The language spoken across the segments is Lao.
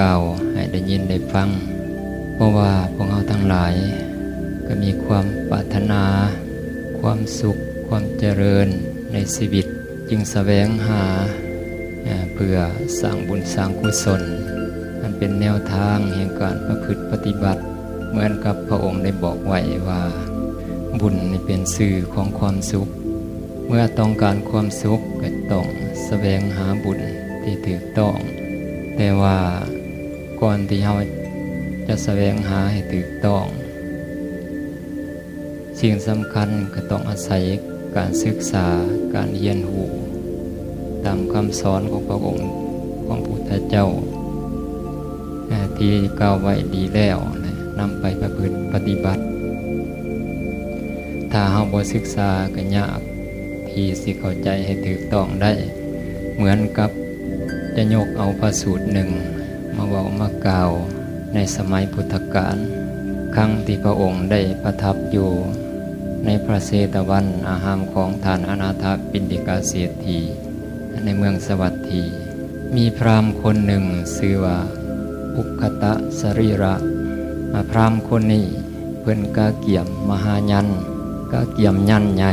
ກ່າວໃຫ້ໄດ້ຍິນໄດ້ຟັງ, ເພາະວ່າພວກເຮົາທັງຫຼາຍກໍມີຄວາມປາດຖະໜາຄວາມສຸກ, ຄວາມຈະເລີນໃນຊີວິດ, ຈຶ່ງສະແຫວງຫາ ເອີ ເພື່ອສ້າງບຸນສ້າງກຸສົນ. ມັນເປັນແນວທາງແຫ່ງການປະພຶດປະຕິບັດ, ເໝືອນກັບພະອົງໄດ້ບອກໄວ້ວ່າ ບຸນນີ້ເປັນຊື່ຂອງຄວາມສຸກ. ເມື່ອຕ້ອງການຄວາມສຸກ ກໍຕ້ອງສະແຫວງຫາບຸນທີ່ຖືກຕ້ອງ. ແຕ່ວ່າກ່ອນທີ່ເຮົາຈະສະແຫວງຫາໃຫ້ຖືກຕ້ອງ, ສິ່ງສຳຄັນກໍຕ້ອງອາໄສການສຶກສາ, ການຮຽນຮູ້ຕາມຄຳສອນຂອງພະອົງ, ຂອງພຸດທະເຈົ້າ ທີ່ກ່າວໄວ້ດີແລ້ວ ແລະ ນຳໄປປະພຶດປະຕິບັດ. ຖ້າເຮົາບໍ່ສຶກສາ ກໍຍາກທີ່ຊິເຂົ້າໃຈໃຫ້ຖືກຕ້ອງໄດ້. ເໝືອນກັບຈະຍົກເອົາພະສູດໜຶ່ງມາເວົ້າມາກ່າວໃນສະໄໝພຸດທະການ, ຄັ້ງທີ່ພະອົງໄດ້ປະທັບຢູ່ໃນພະເຊຕະວັນອາຮາມຂອງທ່ານອະນາຖະປິນດິກະເສດຖີ ໃນເມືອງສາວັດຖີ, ມີພຣາມຄົນໜຶ່ງຊື່ວ່າ ອຸກຄະຕະສະຣີລະ. ອາ ພຣາມຄົນນີ້ເພິ່ນກະກຽມມະຫາຍັນ, ກະກຽມຍັນໃຫຍ່.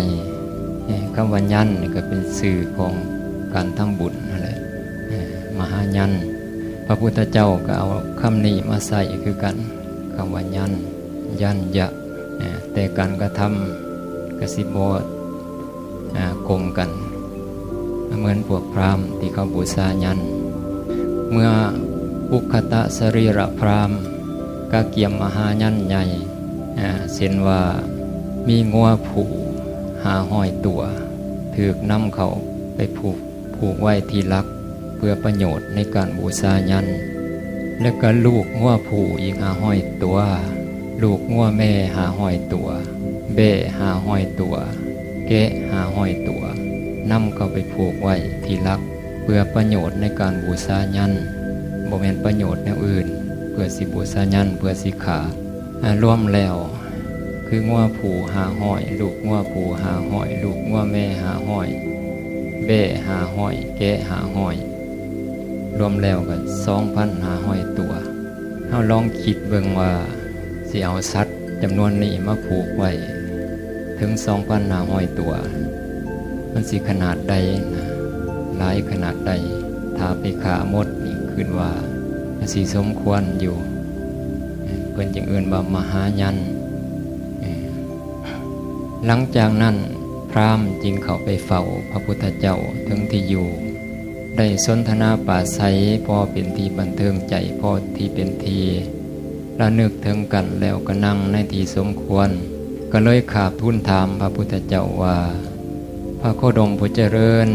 ເອີ ຄຳວ່າຍັນນີ້ກໍເປັນຊື່ຂອງການທຳບຸນຫັ້ນແຫຼະ, ເອີ ມະຫາຍັນ. ພະພຸດທະເຈົ້າກໍເອົາຄຳນີ້ມາໃຊ້ຄືກັນ, ຄຳວ່າຍັນ, ຍັນຍະ, ເອີ ແຕ່ການກະທຳກໍຊິບໍ່ ອາ ກົງກັນ ເໝືອນພວກພຣາມທີ່ເຂົາບູຊາຍັນ. ເມື່ອອຸກຄະຕະສະຣີລະພຣາມກະກຽມມະຫາຍັນໃຫຍ່, ອາ ເຊັ່ນວ່າ ມີງົວຜູ້ຫ້າຮ້ອຍຕົວ ຖືກນຳເຂົ້າໄປຜູກ ຜູກໄວ້ທີ່ຫຼັກ ເພື່ອປະໂຫຍດໃນການບູຊາຍັນ, ແລະ ກະລູກງົວຜູ້ອີກຫ້າຮ້ອຍຕົວ, ລູກງົວແມ່ຫ້າຮ້ອຍຕົວ, ແບ້ຫ້າຮ້ອຍຕົວ, ແກະຫ້າຮ້ອຍຕົວ ນຳເຂົ້າໄປຜູກໄວ້ທີ່ຫຼັກ ເພື່ອປະໂຫຍດໃນການບູຊາຍັນ, ບໍ່ແມ່ນປະໂຫຍດແນວອື່ນ ເພື່ອຊິບູຊາຍັນ ເພື່ອຊິຂ້າ. ອາ ລວມແລ້ວຄືງົວຜູ້ຫ້າຮ້ອຍ, ລູກງົວຜູ້ຫ້າຮ້ອຍ, ລູກງົວແມ່ຫ້າຮ້ອຍ, ແບ້ຫ້າຮ້ອຍ, ແກະຫ້າຮ້ອຍ, ລວມແລ້ວກໍສອງພັນຫ້າຮ້ອຍຕົວ. ເຮົາລອງຄິດເບິ່ງວ່າ ຊິເອົາສັດຈຳນວນນີ້ມາຜູກໄວ້ເຖິງສອງພັນຫ້າຮ້ອຍຕົວ ມັນຊິຂະໜາດໃດນະ, ຫຼາຍຂະໜາດໃດ? ຖ້າໄປຂ້າໝົດນີ້ ຄິດວ່າມັນຊິສົມຄວນຢູ່. ເພິ່ນຈຶ່ງເອີ້ນວ່າມະຫາຍັນ. ຫຼັງຈາກນັ້ນ ພຣາມຈຶ່ງເຂົ້າໄປເຝົ້າພະພຸດທະເຈົ້າເຖິງທີ່ຢູ່, ໄດ້ສົນທະນາປາໄສພໍເປັນທີ່ບັນເທີງໃຈ, ພໍທີ່ເປັນທີ່ລະນຶກເຖິງກັນ, ແລ້ວກໍນັ່ງໃນທີ່ສົມຄວນ, ກໍເລີຍຂາບທູນຖາມພະພຸດທະເຈົ້າວ່າ, ພະໂຄດົມຜູ້ຈະເລີນ,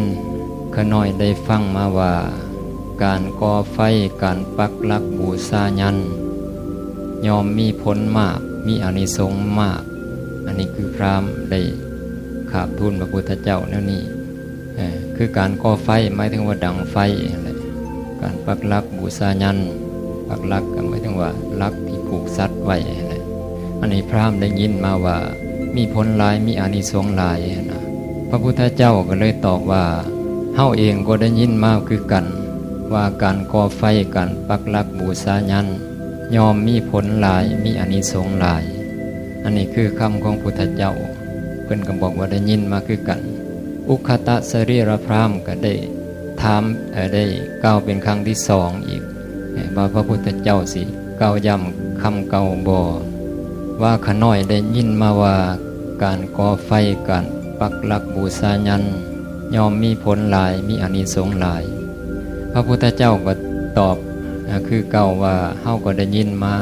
ຂ້ານ້ອຍໄດ້ຟັງມາວ່າ ການກໍ່ໄຟ, ການປັກຫຼັກບູຊາຍັນ ຍ່ອມມີຜົນມາກ, ມີອານິສົງມາກ. ອັນນີ້ຄືພຣາມໄດ້ຂາບທູນພະພຸດທະເຈົ້າແນວນີ້. ເອີ ຄືການກໍ່ໄຟ ໝາຍເຖິງວ່າດັງໄຟຫັ້ນແຫຼະ, ການປັກຫຼັກບູຊາຍັນ, ປັກຫຼັກກໍໝາຍເຖິງວ່າຫຼັກທີ່ຜູກສັດໄວ້ຫັ້ນແຫຼະ. ອັນນີ້ພຣາມໄດ້ຍິນມາວ່າມີຜົນຫຼາຍ, ມີອານິສົງຫຼາຍຫັ້ນນະ. ພະພຸດທະເຈົ້າກໍເລີຍຕອບວ່າ, ເຮົາເອງກໍໄດ້ຍິນມາຄືກັນ ວ່າການກໍ່ໄຟ, ການປັກຫຼັກບູຊາຍັນ ຍ່ອມມີຜົນຫຼາຍ, ມີອານິສົງຫຼາຍ. ອັນນີ້ຄືຄຳຂອງພຸດທະເຈົ້າ, ເພິ່ນກໍບອກວ່າໄດ້ຍິນມາຄືກັນ. ອຸກຄະຕະສະຣີລະພຣາມກໍໄດ້ຖາມ, ເອີ ໄດ້ກ່າວເປັນຄັ້ງທີສອງອີກ, ເອີ ວ່າພະພຸດທະເຈົ້າຊິກ່າວຢ້ຳຄຳເກົ່າບໍ່ ວ່າ ຂ້ານ້ອຍໄດ້ຍິນມາວ່າ ການກໍ່ໄຟ, ການປັກຫຼັກບູຊາຍັນ ຍ່ອມມີຜົນຫຼາຍ, ມີອານິສົງຫຼາຍ. ພະພຸດທະເຈົ້າກໍຕອບ ອາ ຄືເກົ່າວ່າ, ເຮົາກໍໄດ້ຍິນມາ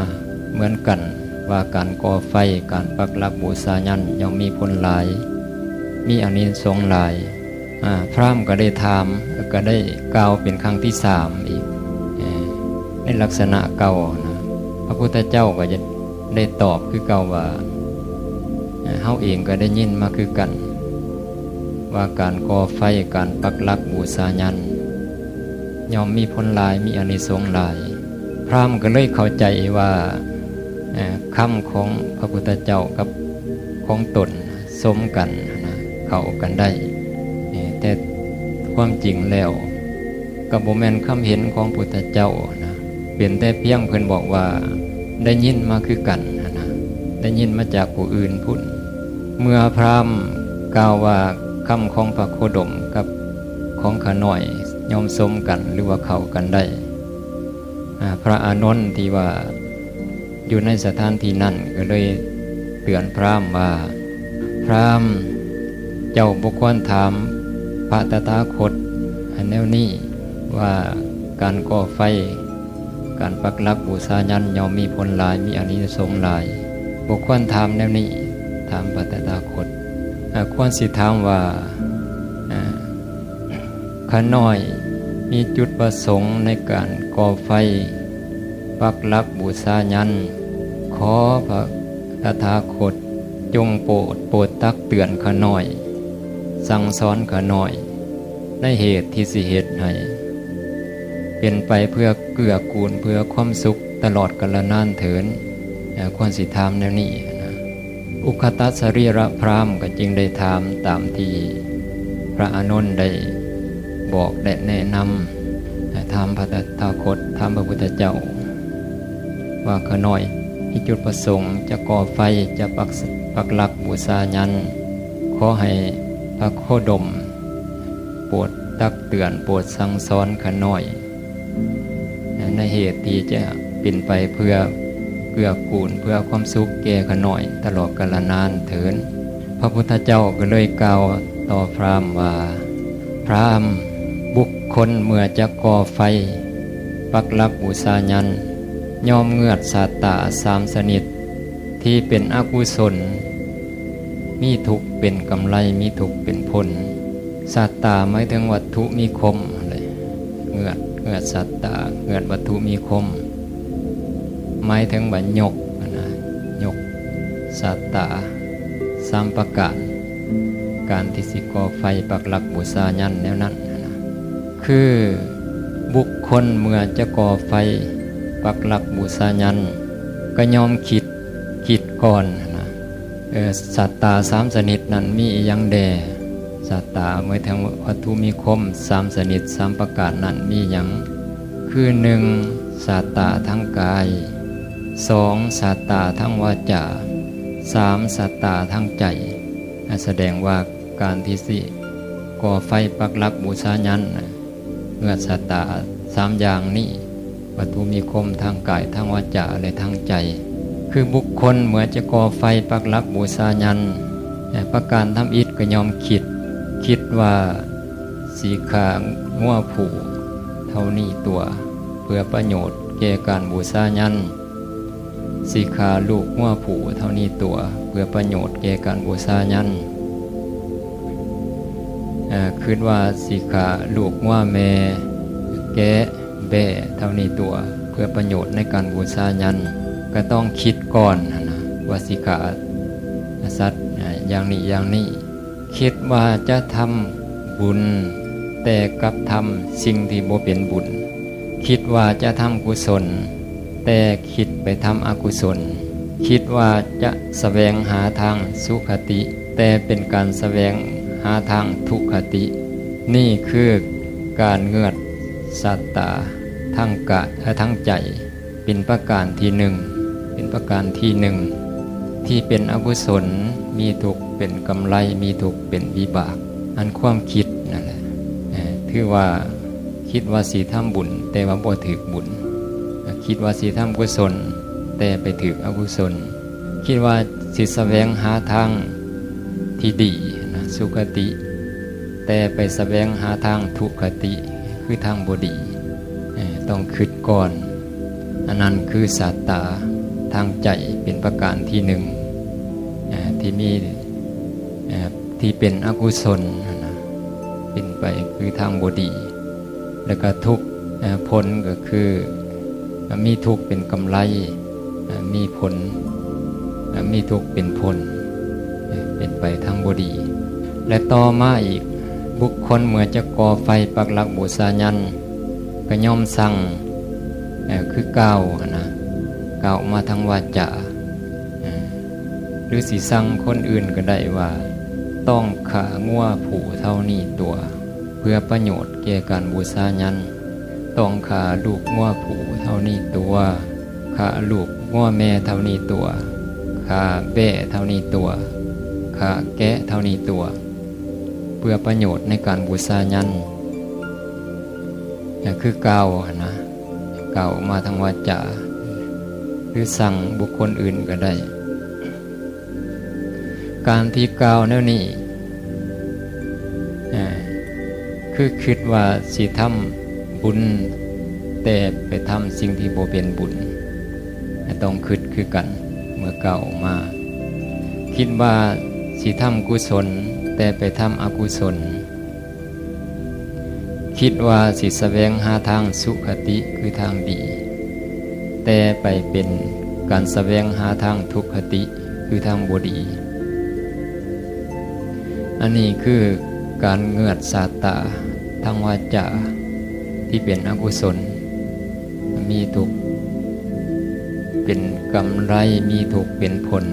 ເໝືອນກັນວ່າ ການກໍ່ໄຟ, ການປັກຫຼັກບູຊາຍັນ ຍ່ອມມີຜົນຫຼາຍ, ມີອານິສົງຫຼາຍ. ອາ ພຣາມກໍໄດ້ຖາມ, ກໍໄດ້ກ່າວເປັນຄັ້ງທີສາມອີກ, ເອີ ໃນລັກສະນະເກົ່ານະ. ພະພຸດທະເຈົ້າກໍຈະ ໄດ້ຕອບຄືເກົ່າວ່າ, ເຮົາເອງກໍໄດ້ຍິນມາຄືກັນວ່າ ການກໍ່ໄຟ, ການປັກຫຼັກບູຊາຍັນ ຍ່ອມມີຜົນຫຼາຍ, ມີອານິສົງຫຼາຍ. ພຣາມກໍເລີຍເຂົ້າໃຈວ່າ, ເອີ ຄຳຂອງພະພຸດທະເຈົ້າກັບຂອງຕົນສົມກັນນະ, ເຂົ້າກັນໄດ້. ເອີ ແຕ່ຄວາມຈິງແລ້ວ ກໍບໍ່ແມ່ນຄຳເຫັນຂອງພຸດທະເຈົ້ານະ. ເປັນແຕ່ພຽງເພິ່ນບອກວ່າ ໄດ້ຍິນມາຄືກັນຫັ້ນນະ, ໄດ້ຍິນມາຈາກຜູ້ອື່ນພຸ້ນ. ເມື່ອພາມກ່າວວ່າຄຳຂອງພະໂຄດົມກັບຂອງຂ້ານ້ອຍຍ່ອມສົມກັນ ຫຼືວ່າເຂົ້າກັນໄດ້, ອາ ພະອານົນທີ່ວ່າຢູ່ໃນສະຖານທີ່ນັ້ນກໍເລີຍເຕືອນພາມວ່າ ພາມ, ເຈົ້າບໍ່ຄວນຖາມພະຕະຖາຄົດແນວນີ້ວ່າ ການກໍ່ໄຟ ການປັກຫຼັກບູຊາຍັນຍ່ອມມີຜົນຫຼາຍ, ມີອານິສົງຫຼາຍ. ບໍ່ຄວນຖາມແນວນີ້, ຖາມພະຕະຖາຄົດ. ອາ, ຄວນຊິຖາມວ່າ, ອາ, ຂ້ານ້ອຍມີຈຸດປະສົງໃນການກໍ່ໄຟ ປັກຫຼັກບູຊາຍັນ, ຂໍພະຕະຖາຄົດຈົ່ງໂປດ, ໂປດຕັກເຕືອນຂ້ານ້ອຍ, ສັ່ງສອນຂ້ານ້ອຍ ໃນເຫດທີ່ຊິເຮັດໃຫ້ເປັນໄປເພື່ອເກື້ອກູນ ເພື່ອຄວາມສຸກຕະຫຼອດກາລະນານເທີນ, ຄວນຊິຖາມແນວນີ້ນະ. ອຸຄະຕະສະຣີລະພາມກໍຈຶ່ງໄດ້ຖາມຕາມທີ່ພະອານົນໄດ້ບອກ ແລະ ແນະນຳ, ຖາມພະຕະຖາຄົດ, ຖາມພະພຸດທະເຈົ້າ ວ່າຂ້ານ້ອຍມີຈຸດປະສົງຈະກໍ່ໄຟ, ຈະປັກ, ປັກຫຼັກບູຊາຍັນ, ຂໍໃຫ້ພະໂຄດົມໂປດຕັກເຕືອນ, ໂປດສັ່ງສອນຂ້ານ້ອຍ ໃນເຫດທີ່ຈະເປັນໄປເພື່ອເກື້ອກູນ, ເພື່ອຄວາມສຸກແກ່ຂ້ານ້ອຍຕະຫຼອດກາລະນານເທີນ. ພະພຸດທະເຈົ້າກໍເລີຍກ່າວຕໍ່ພາມວ່າ, ພາມ, ບຸກຄົນເມື່ອຈະກໍ່ໄຟ ປັກຫຼັກບູຊາຍັນ ຍ່ອມເງືອດສັດຕາສາມຊະນິດທີ່ເປັນອະກຸສົນ, ມີທຸກເປັນກຳໄລ, ມີທຸກເປັນຜົນ. ສັດຕາໝາຍເຖິງວັດຖຸມີຄົມຫັ້ນແຫຼະ, ເງືອດ, ເງືອດສັດຕາ, ເງືອດວັດຖຸມີຄົມ ໝາຍເຖິງວ່າຍົກຫັ້ນນະ, ຍົກສັດຕາສາມປະການ, ການທີ່ຊິກໍ່ໄຟປັກຫຼັກບູຊາຍັນແນວນັ້ນຫັ້ນນະ. ຄືບຸກຄົນເມື່ອຈະກໍ່ໄຟປັກຫຼັກບູຊາຍັນ ກໍຍ່ອມຄິດ, ຄິດກ່ອນຫັ້ນນະ. ເອີ, ສັດຕາສາມຊະນິດນັ້ນມີອີ່ຫຍັງແດ່? ສັດຕາໝາຍເຖິງວັດຖຸມີຄົມສາມຊະນິດ, ສາມປະການນັ້ນມີຫຍັງ? ຄື ໜຶ່ງ ສັດຕາທາງກາຍ, ສອງ ສັດຕາທາງວາຈາ, ສາມ ສັດຕາທາງໃຈ. ສະແດງວ່າການທີ່ຊິກໍ່ໄຟປັກຫຼັກບູຊາຍັນນະ, ເງືອດສັດຕາສາມຢ່າງນີ້, ວັດຖຸມີຄົມທາງກາຍ, ທາງວາຈາ ແລະ ທາງໃຈ. ຄືບຸກຄົນເມື່ອຈະກໍ່ໄຟປັກຫຼັກບູຊາຍັນ, ປະການທຳອິດກໍຍ່ອມຄິດ, ຄິດວ່າຊິຂ້າງົວຜູ້ເທົ່ານີ້ຕົວ ເພື່ອປະໂຫຍດແກ່ການບູຊາຍັນ. ຊິຂ້າລູກງົວຜູ້ເທົ່ານີ້ຕົວ ເພື່ອປະໂຫຍດແກ່ການບູຊາຍັນ. ເອີ, ຄິດວ່າຊິຂ້າລູກງົວແມ່, ແກະ, ແບ້ເທົ່ານີ້ຕົວ ເພື່ອປະໂຫຍດໃນການບູຊາຍັນ. ກໍຕ້ອງຄິດກ່ອນຫັ້ນນະ ວ່າຊິຂ້າສັດຢ່າງນີ້ຢ່າງນີ້. ຄິດວ່າຈະທຳບຸນ, ແຕ່ກັບທຳສິ່ງທີ່ບໍ່ເປັນບຸນ. ຄິດວ່າຈະທຳກຸສົນ, ແຕ່ຄິດໄປທຳອະກຸສົນ. ຄິດວ່າຈະສະແຫວງຫາທາງສຸຄະຕິ, ແຕ່ເປັນການສະແຫວງຫາທາງທຸກຄະຕິ. ນີ້ຄືການເງືອດສັດຕາທາງກາຍ, ເອີ, ທາງໃຈ. ເປັນປະການທີໜຶ່ງ, ເປັນປະການທີໜຶ່ງ ທີ່ເປັນອະກຸສົນ, ມີທຸກເປັນກຳໄລ, ມີທຸກເປັນວິບາກ. ອັນຄວາມຄິດນັ້ນແຫຼະ, ເອີ, ຖືວ່າຄິດວ່າຊິທຳບຸນ, ແຕ່ວ່າບໍ່ຖືກບຸນ. ຄິດວ່າຊິທຳກຸສົນ, ແຕ່ໄປຖືກອະກຸສົນ. ຄິດວ່າຊິສະແຫວງຫາທາງທີ່ດີນະ, ສຸຄະຕິ, ແຕ່ໄປສະແຫວງຫາທາງທຸກຄະຕິ, ຄືທາງບໍ່ດີ. ເອີ, ຕ້ອງຄິດກ່ອນ. ອັນນັ້ນຄືສັດຕາທາງໃຈເປັນປະການທີໜຶ່ງ, ເອີ, ທີ່ມີ, ເອີ, ທີ່ເປັນອະກຸສົນນະ, ເປັນໄປຄືທາງບໍ່ດີ. ແລ້ວກໍທຸກ, ເອີ, ຜົນກໍຄື, ເອີ, ມີທຸກເປັນກຳໄລ, ເອີ, ມີຜົນ, ເອີ, ມີທຸກເປັນຜົນ, ເອີ, ເປັນໄປທາງບໍ່ດີ. ແລະ ຕໍ່ມາອີກ, ບຸກຄົນເມື່ອຈະກໍ່ໄຟປັກຫຼັກບູຊາຍັນ ກໍຍ່ອມສັ່ງ, ເອີ, ຄືກ່າວຫັ້ນນະ, ກ່າວອອກມາທາງວາຈາ, ເອີ, ຫຼືຊິສັ່ງຄົນອື່ນກໍໄດ້ວ່າ ຕ້ອງຂ້າງົວຜູ້ເທົ່ານີ້ຕົວ ເພື່ອປະໂຫຍດແກ່ການບູຊາຍັນ. ຕ້ອງຂ້າລູກງົວຜູ້ເທົ່ານີ້ຕົວະ, ຂ້າລູກງົວແມ່ເທົ່ານີ້ຕົວະ, ຂ້າແບ້ເທົ່ານີ້ຕົວະ, ຂ້າແກະເທົ່ານີ້ຕົວະ, ເພື່ອປະໂຫຍດໃນການບູຊາຍັນ. ຄືກ່າວຫັ້ນນະ, ກ່າວອອກມາທາງວາຈາ ຫຼື ສັ່ງບຸກຄົນອື່ນກໍໄດ້. ການທີ່ກ່າວແນວນີ້ ເອີ ຄືຄິດວ່າຊິທຳບຸນ ແຕ່ໄປທຳສິ່ງທີ່ບໍ່ເປັນບຸນ, ຕ້ອງຄິດຄືກັນເມື່ອກ່າວອອກມາ. ຄິດວ່າຊິທຳກຸສົນ ແຕ່ໄປທຳອະກຸສົນ. ຄິດວ່າຊິສະແຫວງຫາທາງສຸຄະຕິ ຄືທາງດີ, ແຕ່ໄປເປັນການສະແຫວງຫາທາງທຸກຄະຕິ ຄືທາງບໍ່ດີ. ອັນນີ້ຄືການເງືອດສາດຕາທາງວາຈາທີ່ເປັນອະກຸສົນ, ມີທຸກເປັນກຳໄລ, ມີທຸກເປັນຜົນ.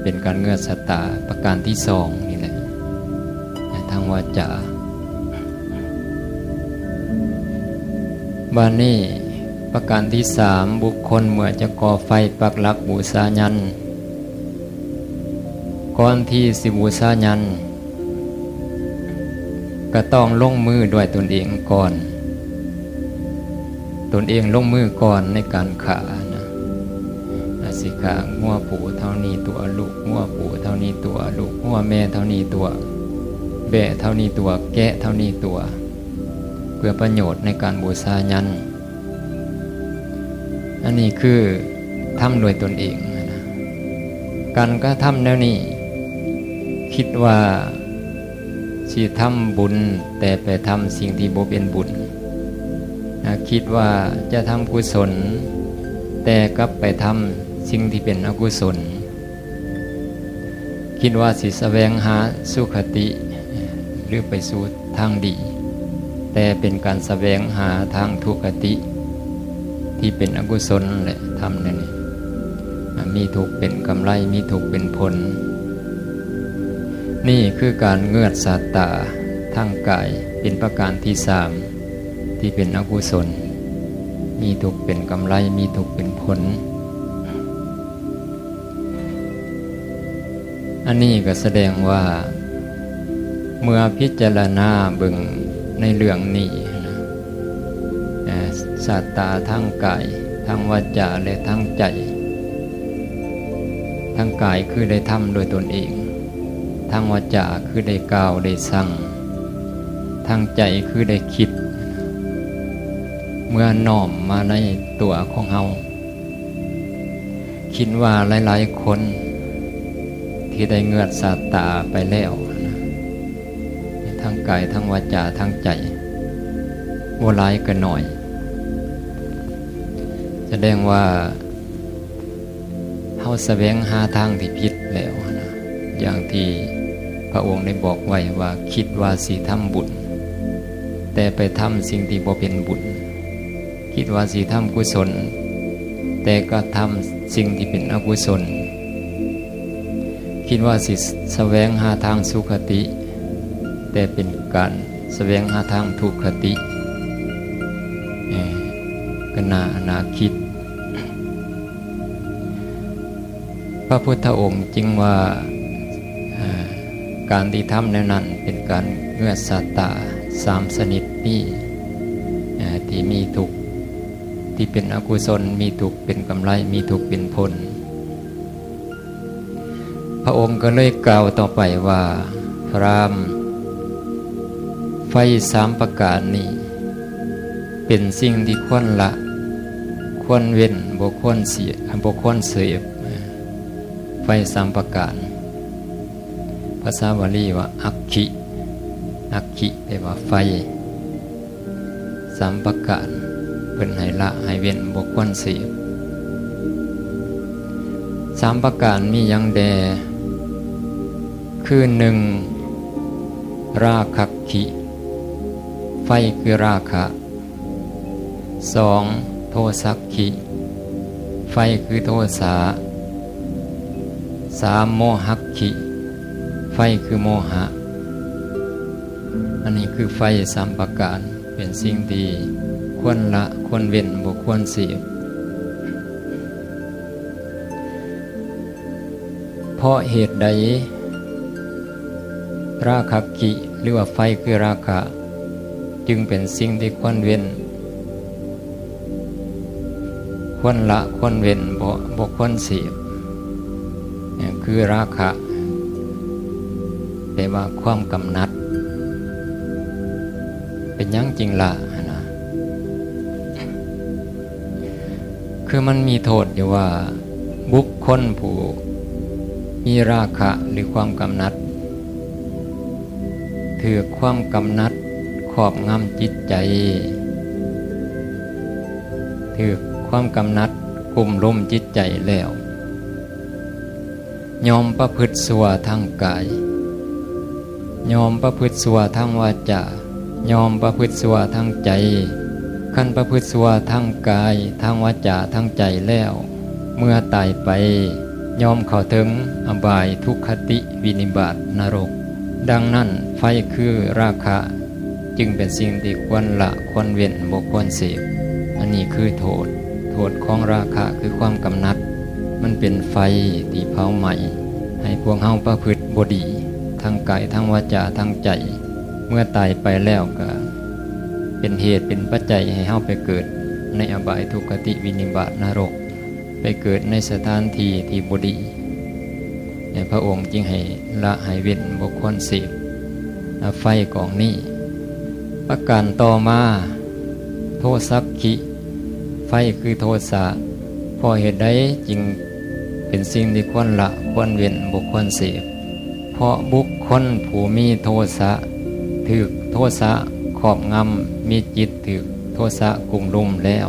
ເປັນການເງືອດສາດຕາປະການທີສອງນີ້ແຫຼະ ທາງວາຈາ. ບາດນີ້ປະການທີສາມ, ບຸກຄົນເມື່ອຈະກໍ່ໄຟປັກຫຼັກບູຊາຍັນ, ກ່ອນທີ່ຊິບູຊາຍັນ ກໍຕ້ອງລົງມືດ້ວຍຕົນເອງກ່ອນ, ຕົນເອງລົງມືກ່ອນໃນການຂ້ານະ. ອາດຊິຂ້າງົວຜູ້ເທົ່ານີ້ຕົວະ, ລູກງົວຜູ້ເທົ່ານີ້ຕົວະ, ລູກງົວແມ່ເທົ່ານີ້ຕົວະ, ແບ້ເທົ່ານີ້ຕົວະ, ແກະເທົ່ານີ້ຕົວະ, ເພື່ອປະໂຫຍດໃນການບູຊາຍັນ. ອັນນີ້ຄືທຳດ້ວຍຕົນເອງນະ. ການກະທຳແນວນີ້ ຄິດວ່າຊິທຳບຸນ ແຕ່ໄປທຳສິ່ງທີ່ບໍ່ເປັນບຸນ, ຄິດວ່າຈະທຳກຸສົນ ແຕ່ກັບໄປທຳສິ່ງທີ່ເປັນອະກຸສົນ. ຄິດວ່າຊິສະແຫວງຫາສຸຄະຕິ ຫຼື ໄປສູ່ທາງດີ, ແຕ່ເປັນການສະແຫວງຫາທາງທຸກຄະຕິທີ່ເປັນອະກຸສົນ ແລະ ທຳແນວນີ້ມີທຸກເປັນກຳໄລ, ມີທຸກເປັນຜົນ. ນີ້ຄືການເງືອດສາດຕາທາງກາຍ ເປັນປະການທີສາມທີ່ເປັນອະກຸສົນ, ມີທຸກເປັນກຳໄລ, ມີທຸກເປັນຜົນ. ອັນນີ້ກໍສະແດງວ່າ ເມື່ອພິຈາລະນາເບິ່ງໃນເລື່ອງນີ້ນະ, ເອີ ສາດຕາທາງກາຍ, ທາງວາຈາ ແລະ ທາງໃຈ, ທາງກາຍຄືໄດ້ທຳໂດຍຕົນເອງ, ທາງວາຈາຄືໄດ້ກ່າວໄດ້ສັ່ງ, ທາງໃຈຄືໄດ້ຄິດ, ເມື່ອນ້ອມມາໃນຕົວຂອງເຮົາ, ຄິດວ່າຫຼາຍໆຄົນທີ່ໄດ້ເງືອດສາດຕາໄປແລ້ວນະ, ທັງກາຍ ທັງວາຈາ ທັງໃຈ, ບໍ່ຫຼາຍກໍໜ້ອຍ, ສະແດງວ່າເຮົາສະແຫວງຫາທາງທີ່ຜິດແລ້ວນະ, ຢ່າງທີ່ພະອົງໄດ້ບອກໄວ້ວ່າ ຄິດວ່າຊິທຳບຸນ ແຕ່ໄປທຳສິ່ງທີ່ບໍ່ເປັນບຸນ. ຄິດວ່າຊິທຳກຸສົນ ແຕ່ກໍທຳສິ່ງທີ່ເປັນອະກຸສົນ. ຄິດວ່າຊິສະແຫວງຫາທາງສຸຄະຕິ ແຕ່ເປັນການສະແຫວງຫາທາງທຸກຄະຕິ. ເອີ ກໍໜ້າ ໜ້າຄິດ. ພະພຸດທະອົງຈຶ່ງວ່າ ເອີ ການທີ່ທຳແນວນັ້ນເປັນການເງືອດສາດຕາສາມຊະນິດນີ້ ເອີ ທີ່ມີທຸກ ທີ່ເປັນອະກຸສົນ, ມີທຸກເປັນກຳໄລ, ມີທຸກເປັນຜົນ. ພະອົງກໍເລີຍກ່າວຕໍ່ໄປວ່າ, ພຣາມ, ໄຟສາມປະການນີ້ ເປັນສິ່ງທີ່ຄວນລະ, ຄວນເວັ້ນ, ບໍ່ຄວນເສຍ, ບໍ່ຄວນເສບ. ໄຟສາມປະການ, ພາສາບາລີວ່າ ອັກຂິ, ອັກຂິແປວ່າໄຟສາມປະການ, ເພິ່ນໃຫ້ລະ, ໃຫ້ເວັ້ນ, ບໍ່ຄວນເສບ. ສາມປະການມີຫຍັງແດ່? ຄື ໜຶ່ງ ຣາຄັກຂິ, ໄຟຄືລາຄະ. ສອງ ໂທສັກຂິ, ໄຟຄືໂທສະ. ສາມ ໂມຫັກຂິ, ໄຟຄືໂມຫະ. ອັນນີ້ຄືໄຟສາມປະການ. ເປັນສິ່ງທີ່ຄວນລະຄວນເວັ້ນ ບໍ່ຄວນເສບ. ເພາະເຫດໃດ ລາຄະກິ ຫຼືວ່າໄຟຄືລາຄະ ຈຶ່ງເປັນສິ່ງທີ່ຄວນເວັ້ນ ຄວນລະຄວນເວັ້ນ ບໍ່ ບໍ່ຄວນເສບ? ຄືລາຄະ ແປວ່າຄວາມກຳໜັດ. ເປັນຫຍັງຈຶ່ງລະຫັ້ນນະ? ຄືມັນມີໂທດຢູ່ວ່າ ບຸກຄົນຜູ້ມີລາຄະ ຫຼືຄວາມກຳໜັດ ຖືກຄວາມກຳໜັດຄອບງຳຈິດໃຈ, ຖືກຄວາມກຳໜັດກຸມລຸມຈິດໃຈແລ້ວ, ຍ່ອມປະພຶດຊົ່ວທາງກາຍ, ຍ່ອມປະພຶດຊົ່ວທາງວາຈາ, ຍ່ອມປະພຶດຊົ່ວທາງໃຈ. ຄັນປະພຶດຊົ່ວທາງກາຍ, ທາງວາຈາ, ທາງໃຈແລ້ວ, ເມື່ອຕາຍໄປ ຍ່ອມເຂົ້າເຖິງອະບາຍ, ທຸກຄະຕິ, ວິນິບາດ, ນະລົກ. ດັ່ງນັ້ນ, ໄຟຄືລາຄະ ຈຶ່ງເປັນສິ່ງທີ່ຄວນລະຄວນເວັ້ນ ບໍ່ຄວນເສບ. ອັນນີ້ຄືໂທດ, ໂທດຂອງລາຄະຄືຄວາມກຳໜັດ. ມັນເປັນໄຟທີ່ເຜົາໄໝ້ໃຫ້ພວກເຮົາປະພຶດບໍ່ດີ ທັງກາຍ, ທັງວາຈາ, ທັງໃຈ. ເມື່ອຕາຍໄປແລ້ວກໍເປັນເຫດເປັນປັດໄຈໃຫ້ເຮົາໄປເກີດໃນອະບາຍ, ທຸກຄະຕິ, ວິນິບາດ, ນະລົກ. ໄປເກີດໃນສະຖານທີ່ທີ່ບໍ່ດີ, ແລະ ພະອົງຈຶ່ງໃຫ້ລະໃຫ້ເວັ້ນ ບໍ່ຄວນເສບໄຟກອງນີ້. ປະການຕໍ່ມາ, ໂທສັກຂິ, ໄຟຄືໂທສະ. ເພາະເຫດໃດຈຶ່ງເປັນສິ່ງທີ່ຄວນລະຄວນເວັ້ນ ບໍ່ຄວນເສບ? ເພາະບຸກຄົນຜູ້ມີໂທສະ ຖືກໂທສະຄອບງຳ, ມີຈິດຖືກໂທສະກຸມລຸມແລ້ວ,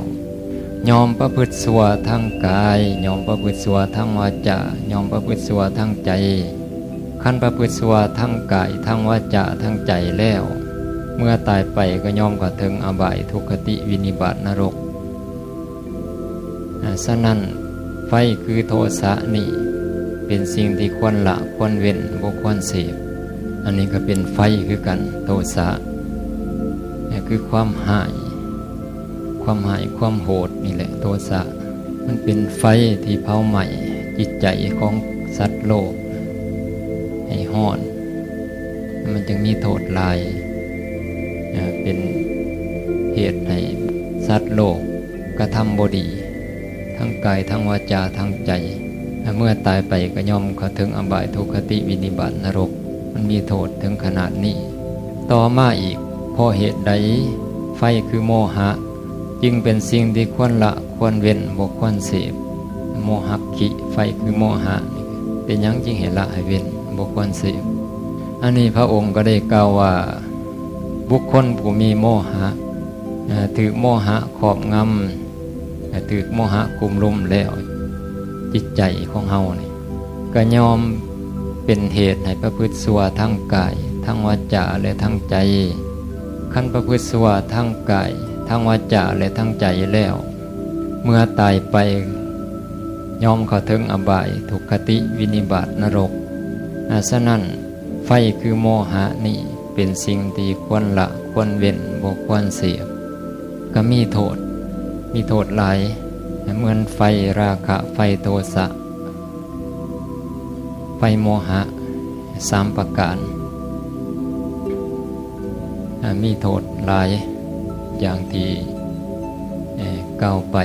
ຍ່ອມປະພຶດຊົ່ວທາງກາຍ, ຍ່ອມປະພຶດຊົ່ວທາງວາຈາ, ຍ່ອມປະພຶດຊົ່ວທາງໃຈ. ຄັນປະພຶດຊົ່ວທາງກາຍ, ທາງວາຈາ, ທາງໃຈແລ້ວ, ເມື່ອຕາຍໄປກໍຍ່ອມເຂົ້າເຖິງອະບາຍ, ທຸກຄະຕິ, ວິນິບາດ, ນະລົກ. ອາ ສະນັ້ນ, ໄຟຄືໂທສະນີ້ ເປັນສິ່ງທີ່ຄວນລະຄວນເວັ້ນ ບໍ່ຄວນເສບ. ອັນນີ້ກໍເປັນໄຟຄືກັນ, ໂທສະ ຄືຄວາມຮ້າຍ, ຄວາມຮ້າຍ, ຄວາມໂຫດນີ້ແຫຼະ, ໂທສະ. ມັນເປັນໄຟທີ່ເຜົາໄໝ້ຈິດໃຈຂອງສັດໂລກໃຫ້ຮ້ອນ, ມັນຈຶ່ງມີໂທດຫຼາຍ, ເປັນເຫດໃຫ້ສັດໂລກ ກະທຳບໍ່ດີ ທັງກາຍ ທັງວາຈາ ທັງໃຈ. ເມື່ອຕາຍໄປກໍຍ່ອມເຂົ້າເຖິງອະບາຍ, ທຸກຄະຕິ, ວິນິບາດ, ນະລົກ. ມັນມີໂທດເຖິງຂະໜາດນີ້. ຕໍ່ມາອີກ, ເພາະເຫດໃດໄຟຄືໂມຫະ ຈຶ່ງເປັນສິ່ງທີ່ຄວນລະຄວນເວັ້ນ ບໍ່ຄວນເສບ? ໂມຫັກຂິ, ໄຟຄືໂມຫະ ເປັນຫຍັງຈຶ່ງໃຫ້ລະໃຫ້ເວັ້ນ ບໍ່ຄວນເສບ? ອັນນີ້ພະອົງກໍໄດ້ກ່າວວ່າ ບຸກຄົນຜູ້ມີໂມຫະ ເອີ່ ຖືກໂມຫະຄອບງຳ ເອີ່ ຖືກໂມຫະກຸມລຸມແລ້ວ, ຈິດໃຈຂອງເຮົານີ້ກໍຍ່ອມເປັນເຫດໃຫ້ປະພຶດຊົ່ວທັງກາຍ, ທັງວາຈາ ແລະ ທັງໃຈ. ຄັນປະພຶດຊົ່ວທັງກາຍ, ທັງວາຈາ ແລະ ທັງໃຈແລ້ວ, ເມື່ອຕາຍໄປ ຍ່ອມເຂົ້າເຖິງອະບາຍ, ທຸກຄະຕິ, ວິນິບາດ, ນະລົກ. ອາ ສະນັ້ນ, ໄຟຄືໂມຫະນີ້ເປັນສິ່ງທີ່ຄວນລະຄວນເວັ້ນ ບໍ່ຄວນເສບ. ກໍມີໂທດ, ມີໂທດຫຼາຍ, ເໝືອນໄຟລາຄະ, ໄຟໂທສະ, ໄຟໂມຫະ ສາມປະການ. ອາ ມີໂທດຫຼາຍຢ່າງທີ່ ເອີ່ ກ່າວໄປ.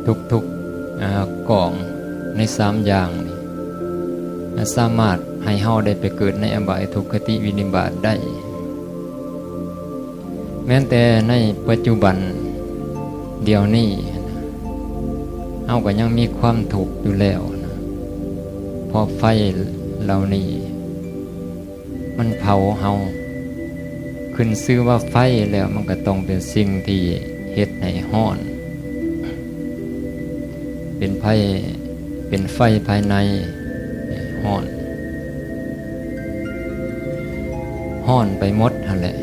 ທຸກໆ ອາ ກອງໃນສາມຢ່າງນີ້ ອາ ສາມາດໃຫ້ເຮົາໄດ້ໄປເກີດໃນອະບາຍ, ທຸກຄະຕິ, ວິນິບາດໄດ້. ແມ່ນແຕ່ໃນປັດຈຸບັນດຽວນີ້ ເຮົາກໍຍັງມີຄວາມທຸກຢູ່ແລ້ວນະ, ເພາະໄຟເຫຼົ່ານີ້ ມັນເຜົາເຮົາ. ຂຶ້ນຊື່ວ່າໄຟແລ້ວ ມັນກໍຕ້ອງເປັນສິ່ງທີ່ເຮັດໃຫ້ຮ້ອນ, ເປັນໄຟ, ເປັນໄຟພາຍໃນ, ຮ້ອນ, ຮ້ອນໄປໝົດຫັ້ນແຫຼະ.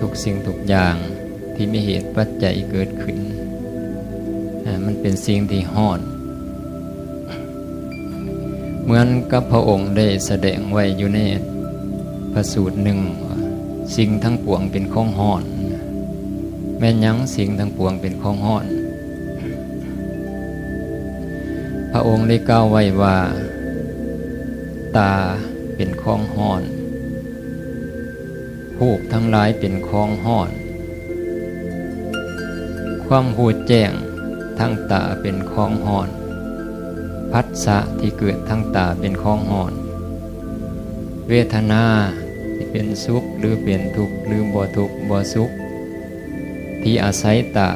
ທຸກສິ່ງທຸກຢ່າງທີ່ມີເຫດປັດໄຈເກີດຂຶ້ນ ອາ ມັນເປັນສິ່ງທີ່ຮ້ອນ. ເໝືອນກັບພະອົງໄດ້ສະແດງໄວ້ຢູ່ໃນພະສູດໜຶ່ງວ່າ ສິ່ງທັງປວງເປັນຂອງຮ້ອນ. ແມ່ນຫຍັງສິ່ງທັງປວງເປັນຂອງຮ້ອນ? ພະອົງໄດ້ກ່າວໄວ້ວ່າ ຕາເປັນຂອງຮ້ອນ, ຮູບທັງຫຼາຍເປັນຂອງຮ້ອນ, ຄວາມຮູ້ແຈ້ງທາງຕາເປັນຂອງຮ້ອນ, ພັດສະທີ່ເກີດທາງຕາເປັນຂອງຮ້ອນ, ເວທະນາທີ່ເປັນສຸກຫຼືເປັນທຸກຫຼືບໍ່ທຸກບໍ່ສຸກ ທີ່ອາໄສຕາ